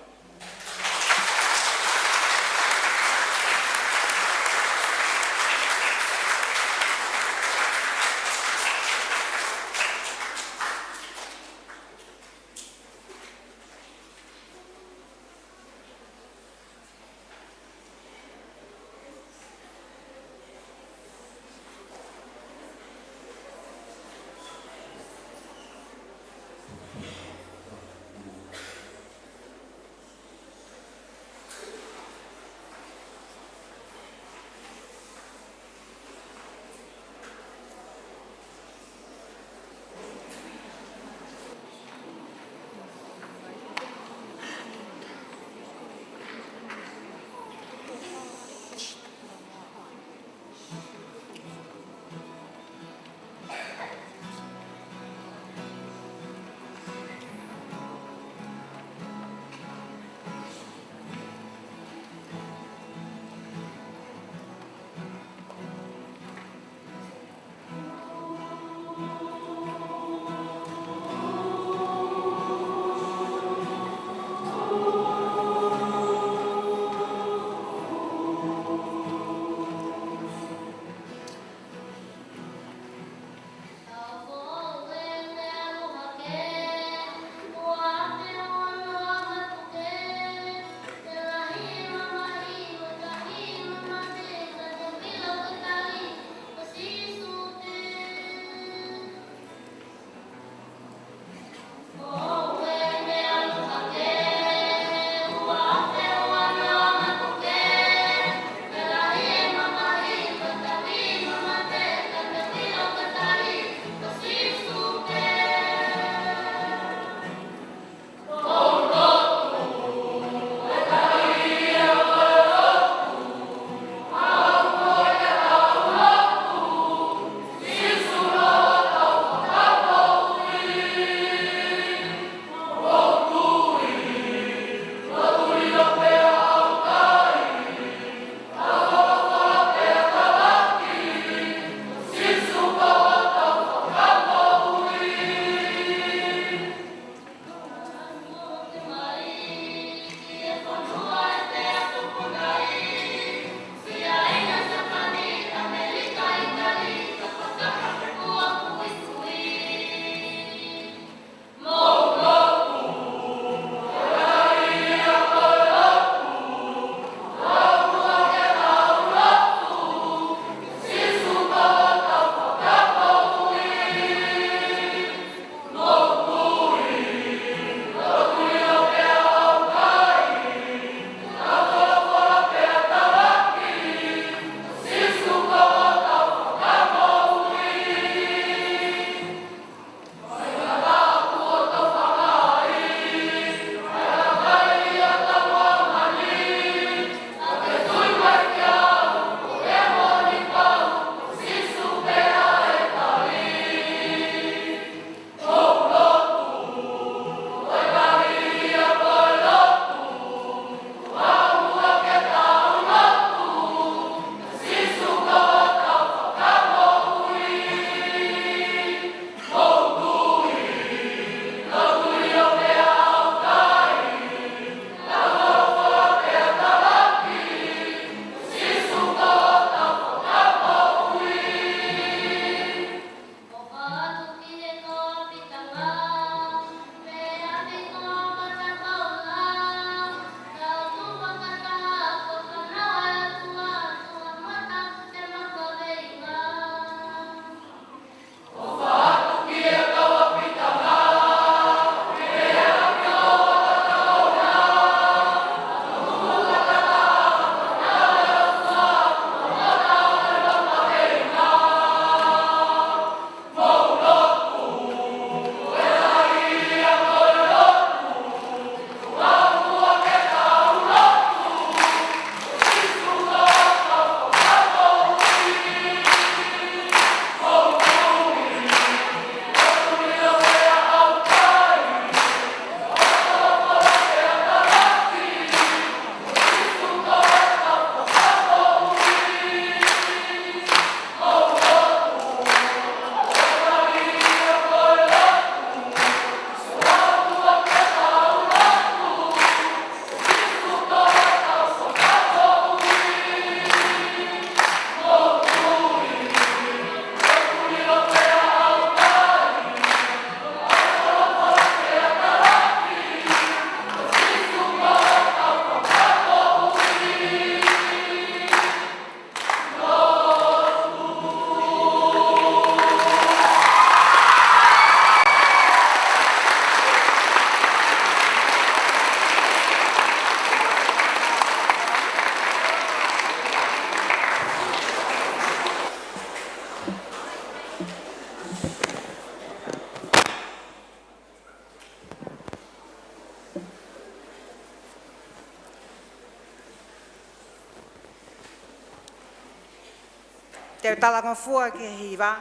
Te u talangofua ki he hiva.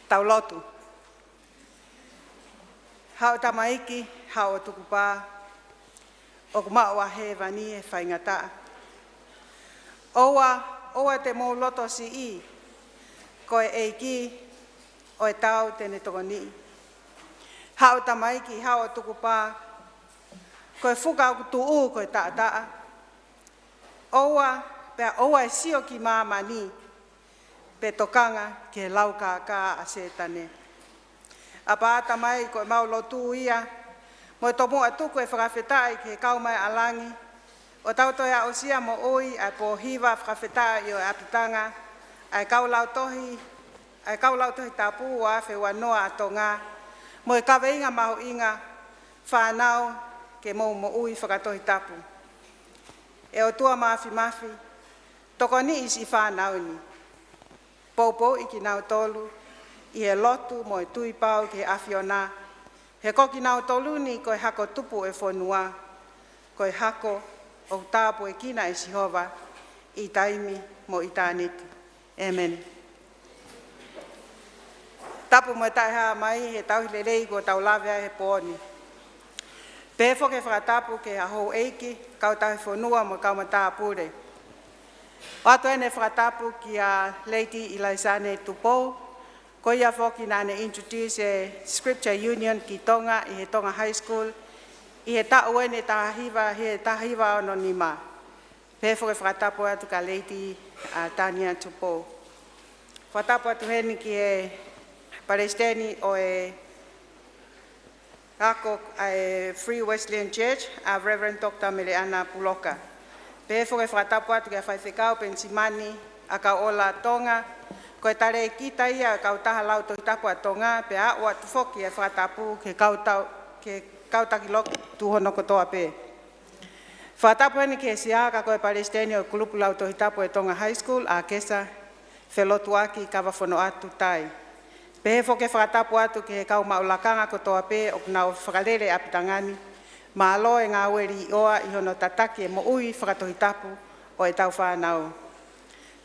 Tau lotu. Haʻo Tamaiki, haʻo Tukupā, ʻoku maʻu ʻa hēvani ʻi he faingataʻa. ʻOua, ʻoua te mou loto siʻi, ko e ʻEiki ʻoku tau te ne tokoniʻi. Haʻo Tamaiki, haʻo Tukupā, ko e fuka ʻoku tuʻu ko e taʻataʻa. ʻOua, pea ʻoua ʻe sio ki māmani, pe tokanga ki he laukākā ʻa Sētane. ʻApā Tamai, ko ʻemau lotu ia, mo e tomuʻa tuku e fakafetaʻi ki he kau maʻalangi, ʻo tau toe aʻusia moʻui ʻa e pōhiva fakafetaʻi ʻo e ʻapitanga ʻa e kau lautohi, ʻa e kau lautohi tapu ua afe ua noa ʻa Tonga, mo e kaveinga mahuʻinga, fānau ke mou moʻui fakatohitapu. ʻE ʻOtua Māfimafi, tokoniʻi siʻi fānau ni. Poupouʻi kinautolu ʻi he lotu mo e tui pau ki he ʻAfiona, he ko kinautolu ni ko e hako tupu ʻo e fonua, ko e hako ʻoku tāpuekina ʻe Sihova ʻi taimi mo ʻitāniti. ʻĒmeni. Tapu mo e taʻehāmai he tauhi lelei kuo tau lave ai he pō ni. Pehē foki e fakatapu ki he houʻeiki, kau tauhi fonua mo e kau matāpule. ʻOatu ʻeni e fakatapu kia Lady Ilaisane Tupou, ko ia foki naʻa ne introduce e Scripture Union ki Tonga ʻi he Tonga High School ʻi he taʻu ʻeni taha hiva, he taha hiva ono nima. Pehē foki e fakatapu atu kia Lady, ʻa, Tania Tupou. Fakatapu atu heni ki he Palesiteni ʻo e ako ʻa e Free Wesleyan Church, ʻa Reverend Doctor Meleʻana Puloka. Pehē foki e fakatapu atu kia Faifekau Penisimani ʻAkaola Tonga, ko e talēkita ia ʻo e kautaha lautohi tapu ʻa Tonga, pea aʻu atu foki e fakatapu ki he kau tau, ki he kau taki lotu hono kotoa pē. Fakatapu heni ki he Sea ka ko e Palesiteni ʻo e kulupu lautohi tapu ʻa e Tonga High School, ʻa Kesa Felotuaki Kavafonoʻatu Tai. Pehē foki e fakatapu atu ki he kau maʻu lakanga kotoa pē ʻoku nau fakalele e ʻapitanga ni. Mālō e ngāue līʻoa ʻi hono tataki e moʻui fakatohitapu ʻo ʻetau fānau.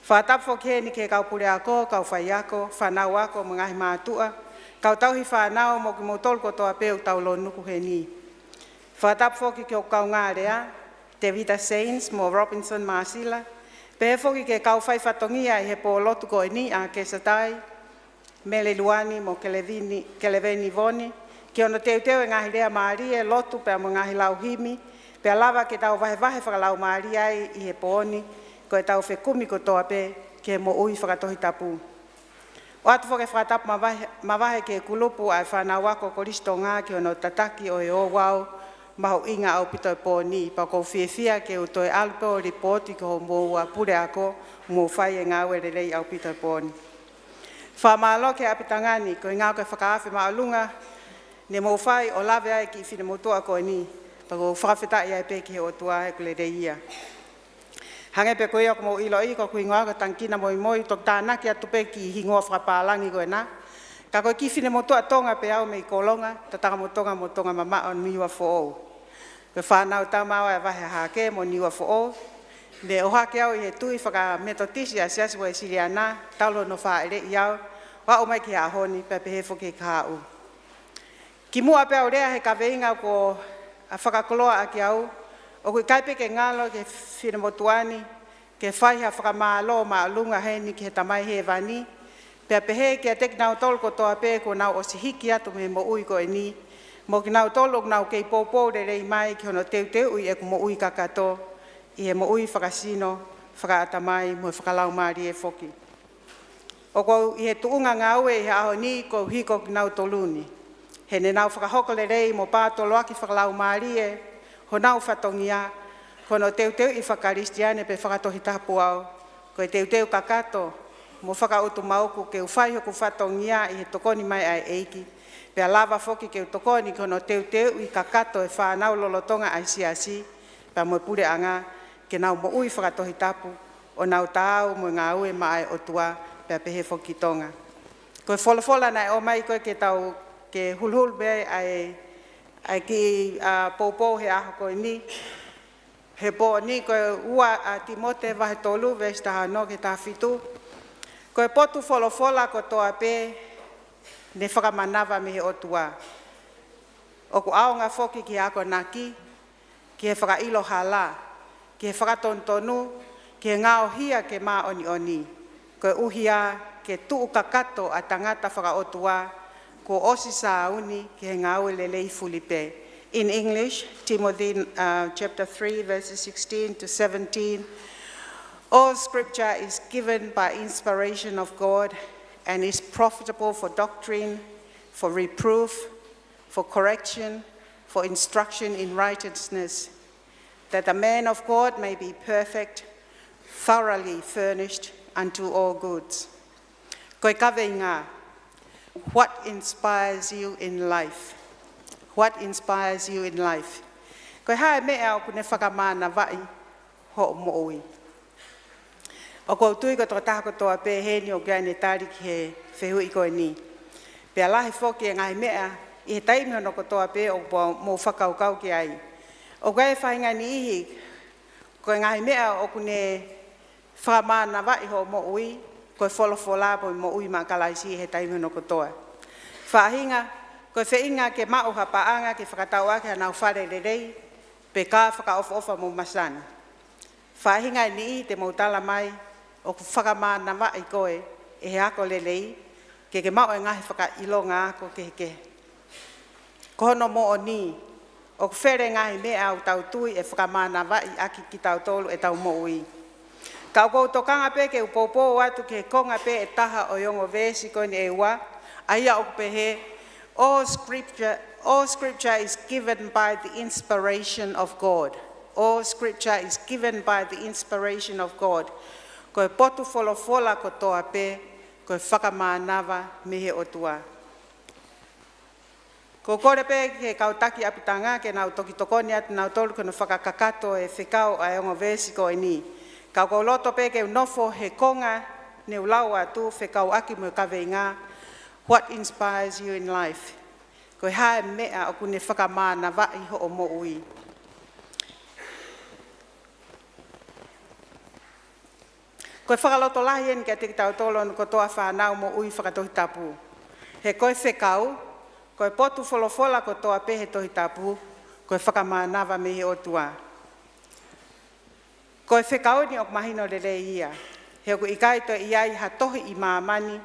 Fakatapu foki heni ki he kau puleako, kau faiako, fānau ako mo e ngaahi mātuʻa, kau tauhi fānau mo kimoutolu kotoa pē ʻoku tau lōnuku heni. Fakatapu foki ki hoku kaungā lea, Tevita Sains mo Robinson Māsila, pehē foki ki he kau faifatongia ʻi he pō lotu ko eni, ʻa Kesa Tai, Mele Luani mo Kelevini, Keleveni Voni, ki hono teuteu e ngaahi lea mālie, lotu pea mo e ngaahi lau himi, pea lava ke tau vahevahe fakalaumālie ai ʻi he pō ni, ko ʻetau fekumi kotoa pē ki he moʻui fakatohitapu. ʻOatu foki e fakatapu mavahe, mavahe ki he kulupu ʻa e fānau ako Kolisi Tonga ki hono tataki ʻo e ouau mahuʻinga ʻaupito e pō ni, pea ʻoku ou fiefia ke u toe ʻalu pē ʻo lipooti ki hoʻomou puleako, mou fai e ngāue lelei ʻaupito e pō ni. Fakamālō ki he ʻapitanga ni, ko e ngāue ke fakaafe māʻolunga, ne mou fai ʻo lave ai ki he finemotuʻa ko eni, pea ʻoku ou fakafetaʻi ai pē ki he ʻOtua he ʻoku lelei ia. Hangē pē ko ia ʻoku mou ʻiloʻi, ko hoku hingoa ko Tangikina Moimoi, toki tānaki atu pē ki he hingoa fakapālangi ko ena. Ka ko e kiʻi finemotuʻa Tonga pē au mei Kolonga, Tatakamotonga mo Tongamamaʻo, Niuafoʻou. Ko e fānau tama au ʻa e vahe Hahake mo Niuafoʻou. Ne ʻohake au ʻi he tui fakametotisi ʻa e Siasi Uēsiliana, talu hono fāʻeleʻi au, ʻo aʻu mai ki he ʻaho ni, pea pehē foki ki he kahaʻu. Kimuʻa pea u lea he kaveinga kuo fakakoloa ʻaki au, ʻoku ʻikai pē ke ngalo ki he finemotuʻa ni ke fai ha fakamālō māʻolunga heni ki he Tamai Hēvani, pea pehē kiate kinautolu kotoa pē kuo nau ʻosi hiki atu mei he moʻui ko eni, mo kinautolu ʻoku nau kei poupou lelei mai ki hono teuteuʻi ʻeku moʻui kakato, ʻi he moʻui fakasino, fakaʻatamai, mo e fakalaumālie foki. ʻOku ou ʻi he tuʻunga ngāue ʻi he ʻaho ni ʻoku ou hiko kinautolu ni. He ne nau fakahoko lelei mo pātoloaki fakalaumālie honau fatongia, ko hono teuteuʻi fakakalisitiane pe fakatohitapu au, ko e teuteu kakato mo fakaʻutumauku ke u fai hoku fatongia ʻi he tokoni mai ʻa e ʻEiki, pea lava foki ke u tokoni ki hono teuteuʻi kakato e fānau lolotonga ʻa e siasi, pea mo e puleʻanga, ke nau moʻui fakatohitapu, ʻo nau taau mo e ngāue maʻa e ʻOtua, pea pehē foki ki Tonga. Ko e folofola naʻe ʻomai ko ē ke tau, ke huluhulu pē ʻa e, ʻa e kiʻi, ʻa, poupou he ʻaho ko eni, he pō ni, ko e ua ʻa Tīmote vahe tolu, veesi taha ono ki he taha fitu. Ko e potu folofola kotoa pē ne fakamanava mei he ʻOtua. ʻOku ʻaonga foki ki he akonaki, ki he fakaʻilo hala, ki he fakatonutonu, ki he ngaohia ke māʻoniʻoni. Koeʻuhi ke tuʻu kakato ʻa e tangata fakaʻotua, kuo ʻosi sāuni ki he ngāue lelei fuli pē. In English, Timothy, uh, chapter three, verses sixteen to seventeen. All scripture is given by inspiration of God and is profitable for doctrine, for reproof, for correction, for instruction in righteousness, that the man of God may be perfect, thoroughly furnished unto all goods. Ko e kaveinga, what inspires you in life? What inspires you in life? Ko e hā e meʻa ʻoku ne fakamānavaʻi hoʻo moʻui? ʻOku ou tui ko e tokotaha kotoa pē heni ʻoku ʻi ai ʻene tali ki he fehuʻi ko eni. Pea lahi foki e ngaahi meʻa ʻi he taimi hono kotoa pē ʻoku mou fakakaukau ki ai. ʻOku ʻi ai e faʻahinga niʻihi, ko e ngaahi meʻa ʻoku ne fakamānavaʻi hoʻo moʻui, ko e folofola mo e moʻui maʻa Kalaisi he taimi hono kotoa. Faʻahinga, ko e feinga ke maʻu ha paʻanga ke fakatau ʻaki hanau fale lelei, pe ka fakaʻofoʻofa mo masani. Faʻahinga e niʻihi te mou tala mai, ʻoku fakamānavaʻi koe ʻe he ako lelei, ke ke maʻu e ngaahi fakaʻilonga ako kehekehe. Ko hono moʻoni, ʻoku fele ngaahi meʻa ʻoku tau tui ʻe fakamānavaʻi ʻaki kitautolu ʻetau moʻui. Ka ʻoku ou tokanga pē ke u poupou atu ki he konga pē ʻe taha ʻo e ongo veesi ko eni ʻe ua, ʻa ia ʻoku pehē, all scripture, all scripture is given by the inspiration of God. All scripture is given by the inspiration of God. Ko e potu folofola kotoa pē, ko e fakamānava mei he ʻOtua. Ko e kole pē ki he kau taki ʻapitanga ke nau toki tokoni atu nautolu ki hono fakakakato e fekau ʻa e ongo veesi ko eni. Ka ʻoku ou loto pē ke u nofo he konga ne u lau atu fekauʻaki mo e kaveinga, what inspires you in life? Ko e hā e meʻa ʻoku ne fakamānavaʻi hoʻo moʻui? Ko e fakalotolahi eni kiate kitautolu ʻoku tau fānau moʻui fakatohitapu. He ko e fekau, ko e potu folofola kotoa pē he Tohi Tapu, ko e fakamānava mei he ʻOtua. Ko e fekau ni ʻoku mahino lelei ia. He ʻoku ʻikai toe ʻi ai ha tohi ʻi māmani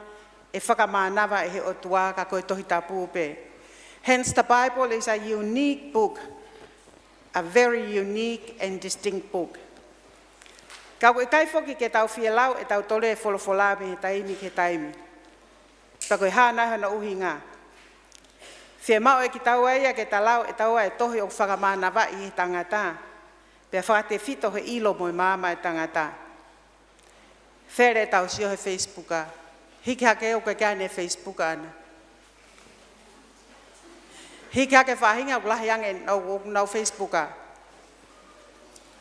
ʻe fakamānava ʻe he ʻOtua ka ko e Tohi Tapu pē. Hence, the Bible is a unique book, a very unique and distinct book. Ka ʻoku ʻikai foki ke tau fie lau ʻe tautolu e folofola mei he taimi ki he taimi. Pea ko e hā nai hono ʻuhinga? Fiemaʻu ʻe kitaua ia ke ta lau ʻe taua e tohi ʻoku fakamānavaʻi ʻe he tangata, pea fakatefito he ʻilo mo e maama e tangata. Fele ʻetau sio he Facebook ʻa. Hiki hake ʻoku ʻikai ke ʻi ai ʻene Facebook ʻana. Hiki hake faʻahinga ʻoku lahi ange ʻenau, ʻenau Facebook ʻa.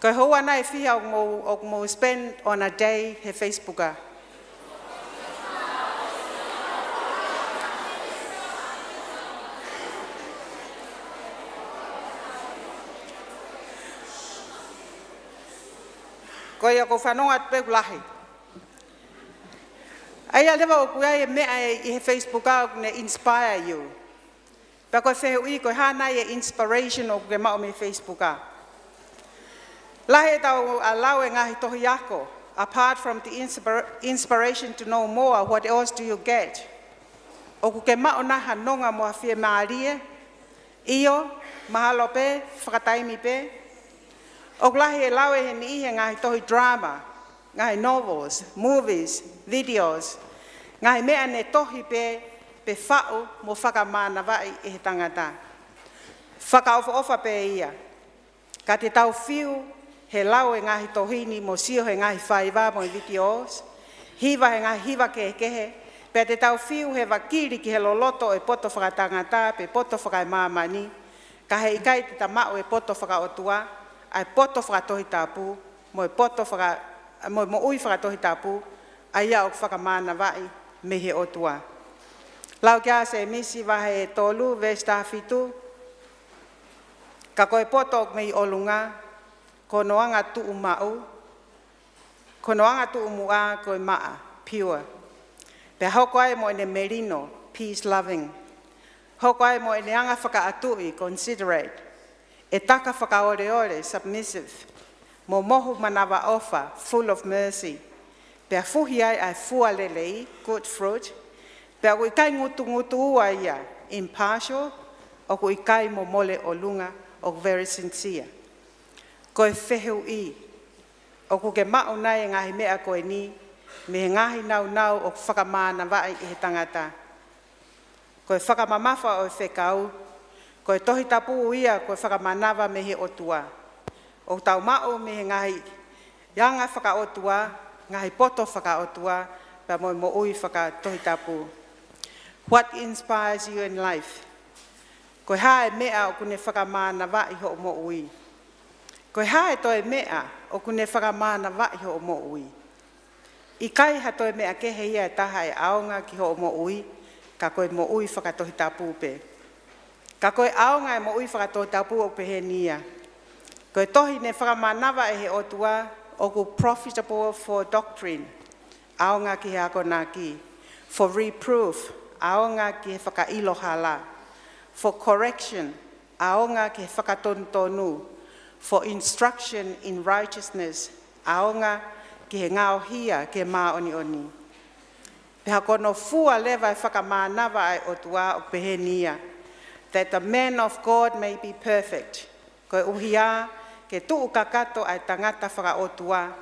Ko e houa nai ʻe fiha ʻoku mou, ʻoku mou spend on a day he Facebook ʻa? Ko ia ʻoku ou fanongo atu pē ʻoku lahi. ʻA ia leva ʻoku ʻi ai e meʻa ʻi he Facebook ʻa ʻoku ne inspire you. Pea ko e fehuʻi, ko e hā nai e inspiration ʻoku ke maʻu mei he Facebook ʻa? Lahi ʻetau lau e ngaahi tohi ako, apart from the inspir-, inspiration to know more, what else do you get? ʻOku ke maʻu nai ha nonga mo ha fiemālie? ʻIo, mahalo pē, fakataimi pē. ʻOku lahi e lau ʻe he niʻihi e ngaahi tohi drama, ngaahi novels, movies, videos, ngaahi meʻa ne tohi pē, pe faʻu mo fakamānavaʻi ʻe he tangata. Fakaʻofoʻofa pē ia. Ka te tau fiu he lau e ngaahi tohi ni mo sio he ngaahi faiva mo e videos, hiva he ngaahi hiva kehekehe, pea te tau fiu he vakili ki he loloto ʻo e poto fakatangata pe poto fakaemāmani, ka heʻikai te ta maʻu e poto fakaʻotua, ʻa e poto fakatohitapu, mo e poto faka-, mo e moʻui fakatohitapu, ʻa ia ʻoku fakamānavaʻi mei he ʻOtua. Lau kia Sēmisi vahe tolu, veesi taha fitu, ka ko e poto ʻoku mei ʻolunga, ko hono anga tuʻumaʻu, ko hono anga tuʻumuʻa ko e maʻa, pure. Pea hoko ai mo ʻene melino, peace-loving. Hoko ai mo ʻene anga fakaʻatuʻi, considerate. ʻE taka fakaoleole, submissive. Mo mohu manavaʻofa, full of mercy. Pea fuhi ai ʻa e fua lelei, good fruit. Pea ʻoku ʻikai ngutungutuua ia, impartial. ʻOku ʻikai momole ʻolunga, ʻoku very sincere. Ko e fehuʻi, ʻoku ke maʻu nai e ngaahi meʻa ko eni mei he ngaahi nāunau ʻoku fakamānavaʻi ʻe he tangata? Ko e fakamamafa ʻo e fekau, ko e Tohi Tapu ia ko e fakamānava mei he ʻOtua. ʻOku tau maʻu mei he ngaahi anga fakaʻotua, ngaahi poto fakaʻotua, pea mo e moʻui fakatohitapu. What inspires you in life? Ko e hā e meʻa ʻoku ne fakamānavaʻi hoʻo moʻui? Ko e hā e toe meʻa ʻoku ne fakamānavaʻi hoʻo moʻui? ʻIkai ha toe meʻa kehe ia ʻe taha ʻe ʻaonga ki hoʻo moʻui, ka ko e moʻui fakatohitapu pē. Ka ko e ʻaonga e moʻui fakatohitapu ʻoku peheni ia. Ko e tohi ne fakamānava ʻe he ʻOtua, ʻoku profitable for doctrine, ʻaonga ki he akonaki, for reproof, ʻaonga ki he fakaʻilo hala, for correction, ʻaonga ki he fakatonutonu, for instruction in righteousness, ʻaonga ki he ngaohia ki he māʻoniʻoni. Pea ko hono fua leva e fakamānava ʻa e ʻOtua ʻoku peheni ia, that the man of God may be perfect. Koeʻuhi ke tuʻu kakato ʻa e tangata fakaʻotua,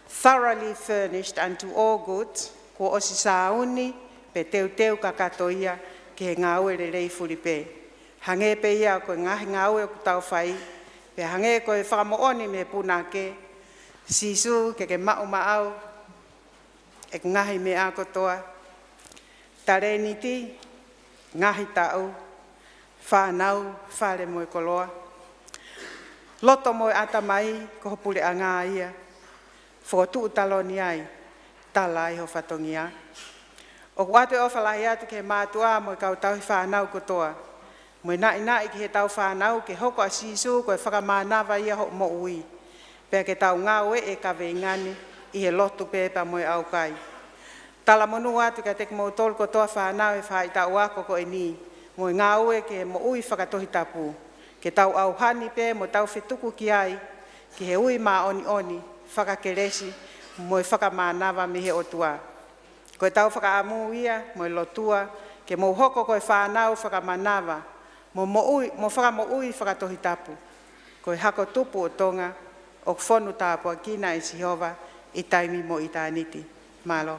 thoroughly furnished unto all goods, kuo ʻosi sāuni pe teuteu kakato ia ki he ngāue lelei fulipē. Hangē pē ia ko e ngaahi ngāue ʻoku tau fai, pea hangē ko e fakamoʻoni mei he punake, Sīsū ke ke maʻu maʻau ʻeku ngaahi meʻa kotoa, talēniti, ngaahi taʻu, fānau, fale mo e koloa, loto mo e ʻatamai, ko ho puleʻanga ia, fokotuʻu taloni ai, tala ai ho fatongia. ʻOku ʻoatu e ʻofa lahi atu ki he mātuʻa mo e kau tauhi fānau kotoa, mo e naʻinaʻi ki heʻetau fānau ke hoko ʻa Sīsū ko e fakamānava ia hoʻo moʻui, pea ke tau ngāueʻi e kaveinga ni ʻi he lotu pē pea mo e ʻaukai. Talamonū atu kiate kimoutolu kotoa fānau he faʻahitaʻu ako ko eni, mo e ngāue ki he moʻui fakatohitapu, ke tau ʻauhani pē mo tau fetuku ki ai, ki he ui māʻoniʻoni, fakakelesi, mo e fakamānava mei he ʻOtua. Ko ʻetau fakaʻamu ia mo e lotua, ke mou hoko ko e fānau fakamānava, mo moʻui, mo fakamoʻui fakatohitapu. Ko e hako tupu ʻo Tonga, ʻoku fonu tāpuakina ʻe Sihova ʻi taimi mo ʻitāniti. Mālō.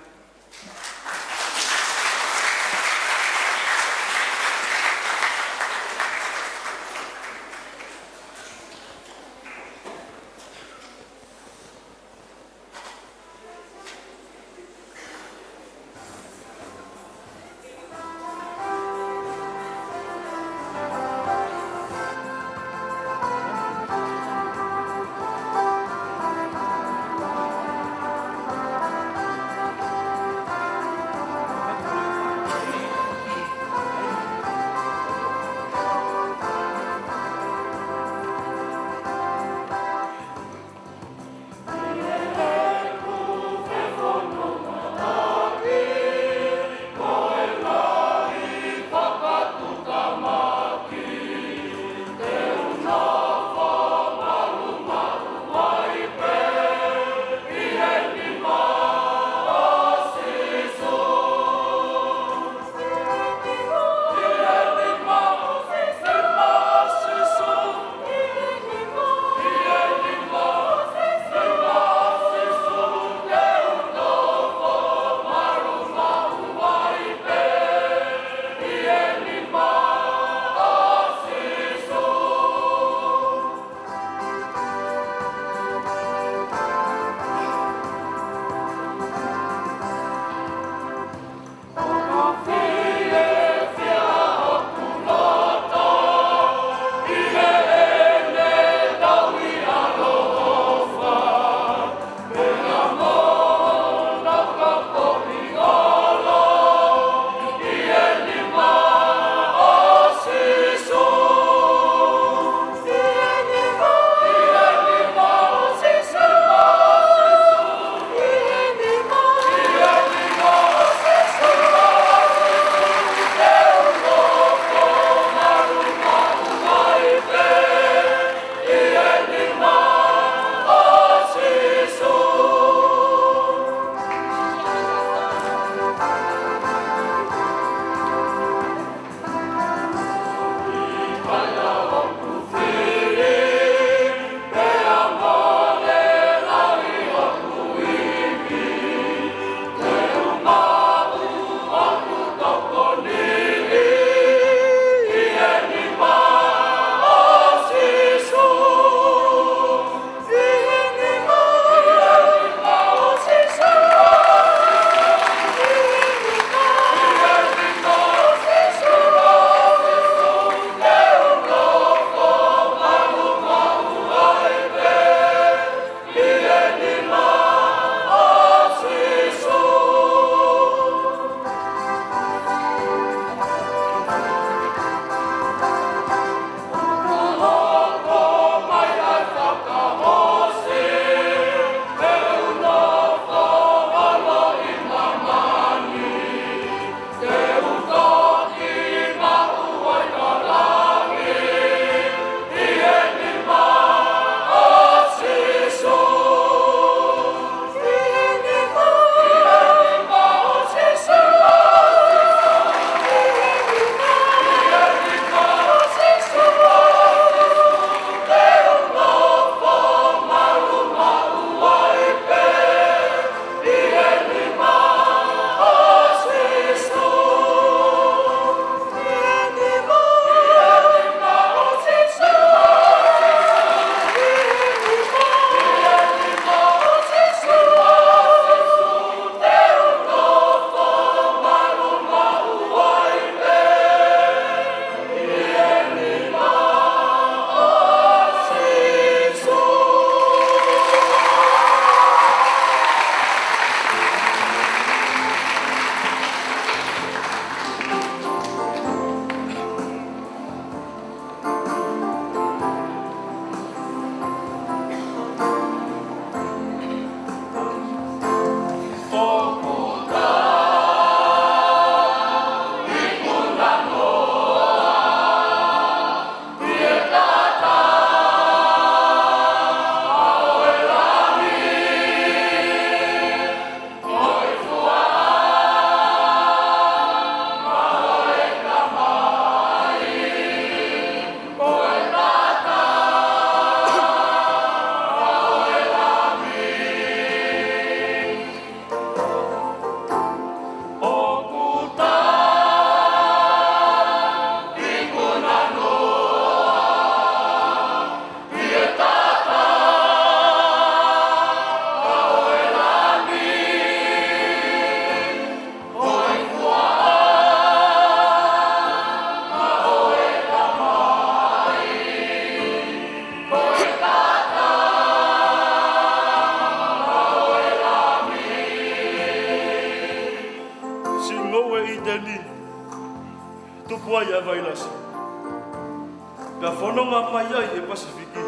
Pea fononga mai ai he Pasifiki.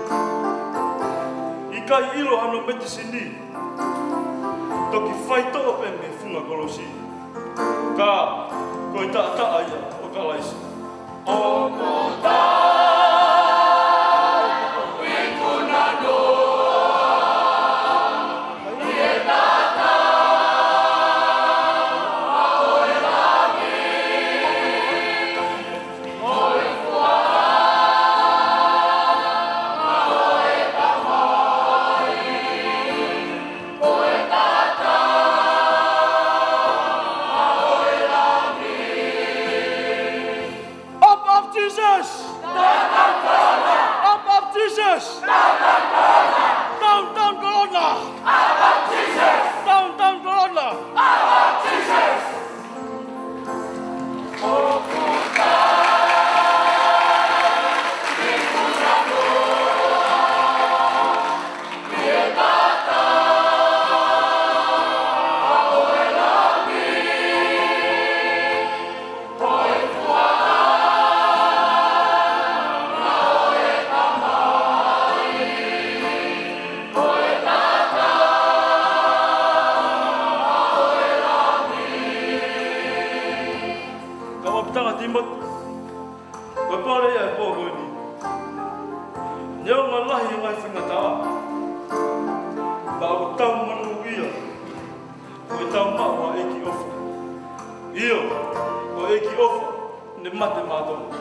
ʻIkai ʻilo hano metisini. Toki faitoʻo pē mei he funga kolosi. Ka ko e taʻataʻa ia ʻo Kalaisi. Up, up, Jesus! Up, up, Jesus! Down, down, Corona! Down, down, Corona! Kau ʻapitanga Tīmote, ko e pole ia e pō ko eni. Neongo e lahi ʻo e ngaahi faingataʻa, ka ʻoku tau monūʻia, ko e tau maʻu ʻa e ʻEiki ʻofa. ʻIo, ko e ʻEiki ʻofa, ne mate maʻa Tonga.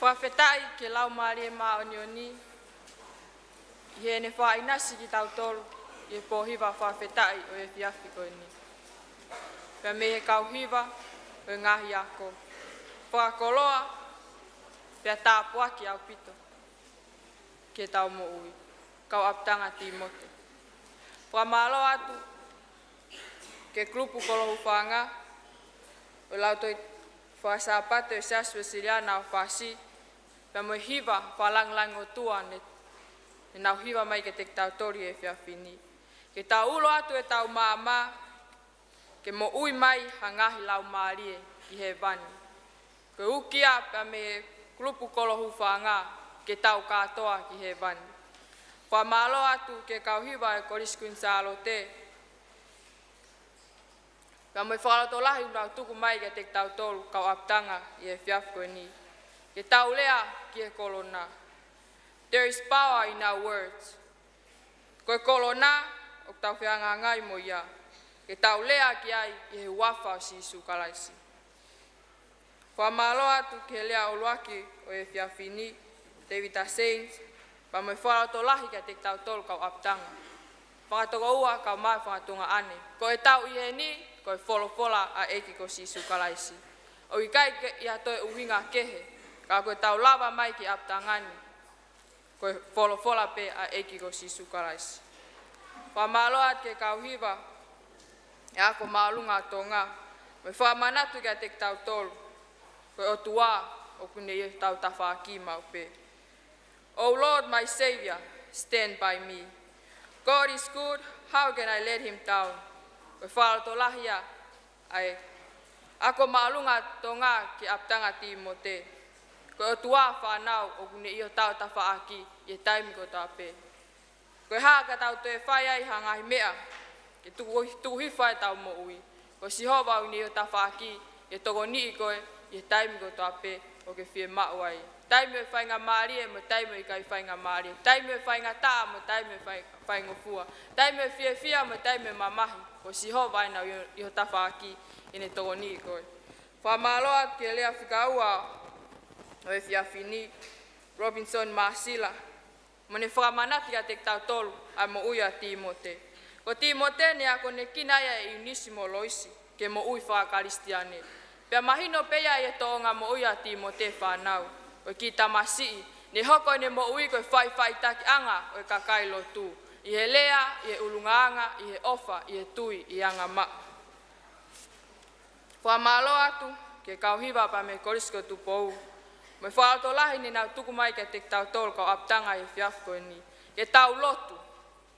Fakafetaʻi ki he Laumālie Māʻoniʻoni, ʻi heʻene fakaʻinasi kitautolu ʻi he pō hiva fakafetaʻi ʻo e efiafi ko eni. Pea mei he kau hiva ʻo e ngaahi ako, fakakoloa pea tāpuaki ʻaupito ki heʻetau moʻui, kau ʻapitanga Tīmote. Fakamālō atu ki he kulupu kolo hūfanga ʻo e Lautohi Faka-Sāpate ʻo e Siasi Uēsiliana ʻOfasi, pea mo e hiva fakalāngilangi ʻOtua ne, ne nau hiva mai kiate kitautolu he efiafi ni. Ke tau ulo atu ʻetau maama, ke moʻui mai ha ngaahi laumālie ki hēvani. Ko e ukia pea mei he kulupu kolo hūfanga ke tau kātoa ki hēvani. Fakamālō atu ki he kau hiva ʻo e Kolisi Kuini Sālote, pea mo e fakalotolahi ʻoku nau tuku mai kiate kitautolu kau ʻapitanga ʻi he efiafi ko eni. Ke tau lea ki he kolona. There is power in our words. Ko e kolona ʻoku tau fehangahangai mo ia, ke tau lea ki ai ʻi he huafa ʻo Sīsū Kalaisi. Fakamālō atu ki he lea ʻuluaki ʻo e efiafi ni, Tēvita Saints, pea mo e fakalotolahi kiate kitautolu kau ʻapitanga. Fakatokoua kae ʻumaʻā e fakatuongaʻane. Ko ʻetau ʻi heni, ko e folofola ʻa e ʻEiki ko Sīsū Kalaisi. ʻOku ʻikai ke ʻi ai ha toe ʻuhinga kehe, ka ko ʻetau lava mai ki he ʻapitanga ni, ko e folofola pē ʻa e ʻEiki ko Sīsū Kalaisi. Fakamālō atu ki he kau hiva ʻo e Ako Māʻolunga ʻo Tonga, mo e fakamanatu kiate kitautolu, ko e ʻOtua ʻoku ne ʻi hotau tafaʻaki maʻu pē. Oh Lord, my Savior, stand by me. God is good, how can I let him down? Ko e fakalotolahi ia ʻa e Ako Māʻolunga ʻo Tonga ki he ʻapitanga Tīmote. Ko e ʻOtua, fānau, ʻoku ne ʻi hotau tafaʻaki ʻi he taimi kotoa pē. Ko e hā ka tau toe fai ai ha ngaahi meʻa ke tuku, tuku hifo ai ʻetau moʻui, ko Sihova ʻoku ne ʻi ho tafaʻaki ʻi he tokoniʻi koe ʻi he taimi kotoa pē ʻoku ke fiemaʻu ai. Taimi ʻo e faingamālie mo e taimi ʻo e ʻikai faingamālie. Taimi ʻo e faingataʻa mo e taimi ʻo e fai-, faingofua. Taimi ʻo e fiefia mo e taimi ʻo e mamahi. Ko Sihova ʻena ʻoku ʻi ho tafaʻaki ʻi heʻene tokoniʻi koe. Fakamālō atu ki he lea fika ua ʻo e efiafi ni, Robinson Māsila, mo ʻene fakamanatu kiate kitautolu ʻa e moʻui ʻa Tīmote. Ko Tīmote naʻe akonekina ia ʻe ʻIunisi mo Loisi ke moʻui faka-Kalisitiane. Pea mahino pē ia ʻi he tōʻonga moʻui ʻa Tīmote, fānau, ko e kiʻi tamasiʻi naʻe hoko ʻene moʻui ko e faʻifaʻitakiʻanga ʻo e kakai lotu, ʻi he lea, ʻi he ʻulungaanga, ʻi he ʻofa, ʻi he tui, ʻi he angamaʻa. Fakamālō atu ki he kau hiva pea mei he Kolisi ko Tupou mo e fakalotolahi ne nau tuku mai kiate kitautolu kau ʻapitanga ʻi he efiafi ko eni, ke tau lotu,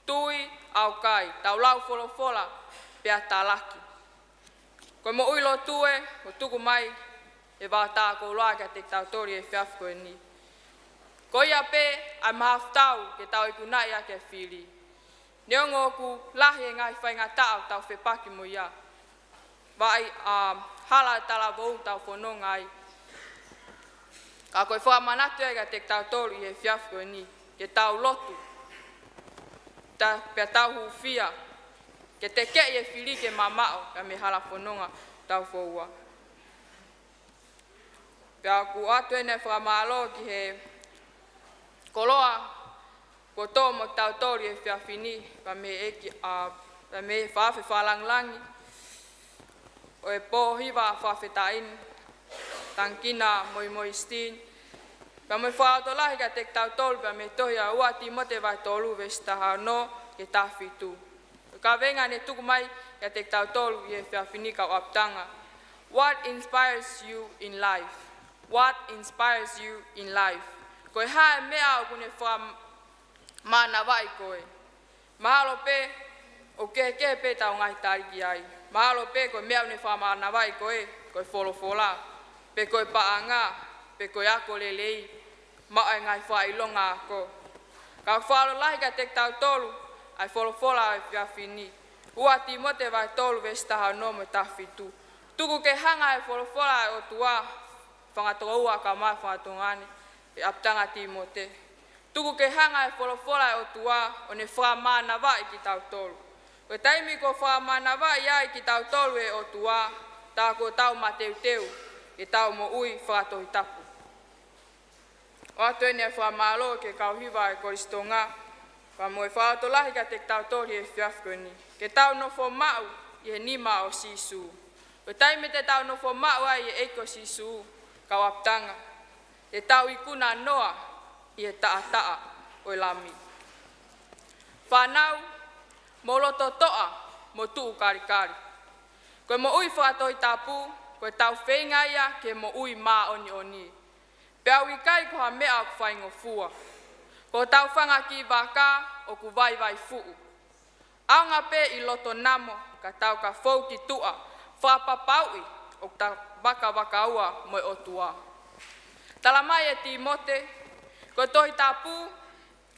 tui, ʻaukai, tau lau folofola, pea talaki. Ko e moʻui lotu ē ʻoku tuku mai ʻe he Vaotākoula kiate kitautolu ʻi he efiafi ko eni. Ko ia pē ʻa e mahafu tau ke tau ikunaʻi ʻaki e fili. Neongo ʻoku lahi e ngaahi faingataʻa ʻoku tau fepaki mo ia, vaʻi ʻa e hala talavou ʻoku tau fononga ai, ka ko e fakamanatu ia kiate kitautolu ʻi he efiafi ko eni, ke tau lotu, ta-, pea tau hūfia, ke tekeʻi e fili ke mamaʻo, pea mei he hala fononga ʻoku tau foua. Pea ʻoku ʻoatu ʻeni e fakamālō ki he koloa kuo tō mo kitautolu ʻi he efiafi ni, pea mei he ʻEiki, ʻa, pea mei he Faʻē Fakalangilangi ʻo e Pōhiva Fakafetaʻi ni, Tangikina Moimoi Sitini, pea mo e fakalotolahi kiate kitautolu pea mei he tohi ʻa ua Tīmote vahe tolu veesi taha ono ki he taha fitu. Ko e kaveinga ne tuku mai kiate kitautolu ʻi he efiafi ni kau ʻapitanga. What inspires you in life? What inspires you in life? Ko e hā e meʻa ʻoku ne fakamānavaʻi koe? Mahalo pē ʻoku kehekehe pē ʻetau ngaahi tali ki ai. Mahalo pē ko e meʻa ʻoku ne fakamānavaʻi koe ko e folofola, pe ko e paʻanga, pe ko e ako lelei, maʻu e ngaahi fakaʻilonga ako. Ka ʻoku fakalotolahi kiate kitautolu ʻa e folofola ʻo e efiafi ni, ua Tīmote vahe tolu veesi taha ono mo e taha fitu. Tuku ke hanga ʻe he folofola ʻa e ʻOtua, fanga tokoua, kaeʻumaʻā e fanga tuongaʻane, ʻe ʻapitanga Tīmote. Tuku ke hanga ʻe he folofola ʻa e ʻOtua ʻo ne fakamānavaʻi kitautolu. Ko e taimi kuo fakamānavaʻi ai kitautolu ʻe he ʻOtua, tā kuo tau mateuteu ke tau moʻui fakatohitapu. ʻOatu ʻeni e fakamālō ki he kau hiva ʻa e Kolisi Tonga, pea mo e fakalotolahi kiate kitautolu ʻi he efiafi ko eni, ke tau nofo maʻu ʻi he nima ʻo Sīsū. Ko e taimi te tau nofo maʻu ai ʻi he ʻEiki ko Sīsū, kau ʻapitanga, te tau ikuna noa ʻi he taʻataʻa ʻo e Lami. Fānau, mou loto toʻa mo tuʻu kalikali. Ko e moʻui fakatohitapu, ko ʻetau feinga ia ki he moʻui māʻoniʻoni. Pea ʻoku ʻikai ko ha meʻa ʻoku faingofua. Ko hotau fanga kiʻi vaka ʻoku vaivai fuʻu. ʻAonga pē ʻi loto namo ka tau ka fou ki tuʻa, fakapapauʻi ʻoku ta vakavakaua mo e ʻOtua. Tala mai ʻe Tīmote, ko e Tohi Tapu,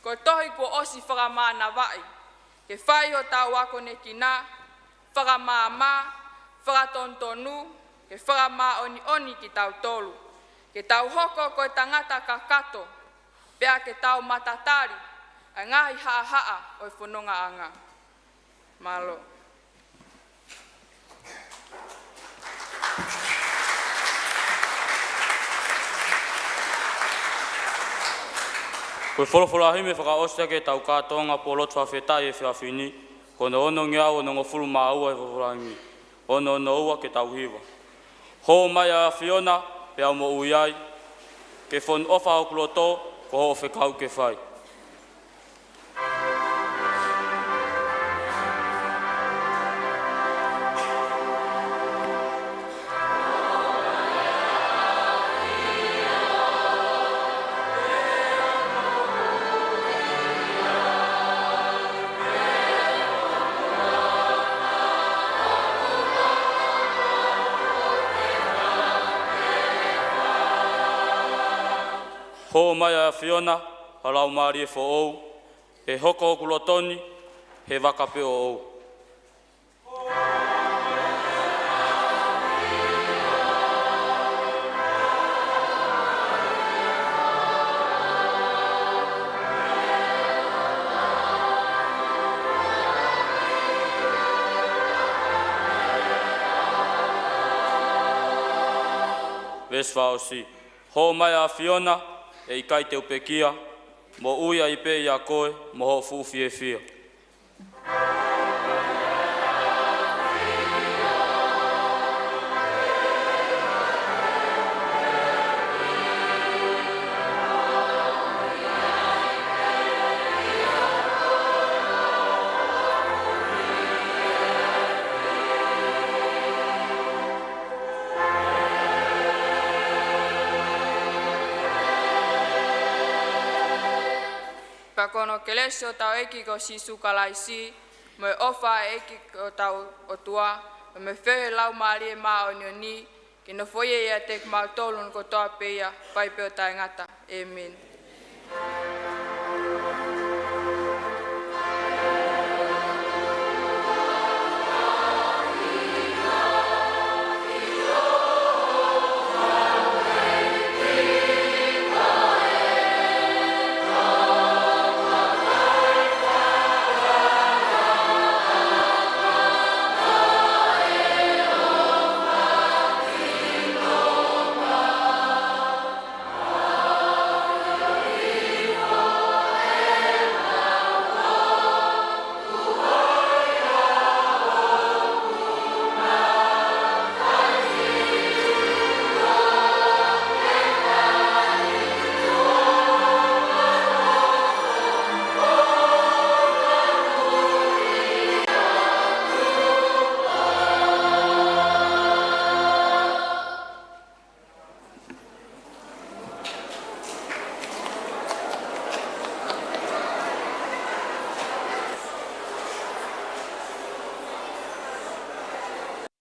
ko e tohi kuo ʻosi fakamānavaʻi, ke fai hotau akonekina, fakamaama, fakatonutonu, ke fakamāʻoniʻoni kitautolu, ke tau hoko ko e tangata kakato, pea ke tau matatali ʻa e ngaahi haʻahaʻa ʻo e fonongaʻanga. Mālō. Ko e folofola himi fakaʻosi ʻaki ʻetau kātoanga pō lotu fakafetaʻi he efiafi ni, ko hono onongeau onongofulu mā ua ʻo e folofola himi. Ono ono ua, ke tau hiva. Hō mai ʻa e ʻAfiona, pea u moʻui ai, ke fonu ʻofa hoku loto, ko hoʻo fekau ke fai. Hō mai ʻa e ʻAfiona, ʻa e Laumālie Foʻou, ʻe hoko hoku loto ni he vaka pē ʻoʻou. Veesi fā ʻosi. Hō mai ʻa e ʻAfiona, ʻe ʻikai te u pekia, moʻui ai pē ʻia koe mo hoʻo fuʻu fiefia. Pea ko hono kelesi ʻo hotau ʻEiki ko Sīsū Kalaisi, mo e ʻofa ʻa e ʻEiki ko hotau ʻOtua, mo e feohi ʻa e Laumālie Māʻoniʻoni, ke nofoʻia ʻiate kimautolu kotoa pē ia, fai pē ʻo taʻengata. ʻĒmeni.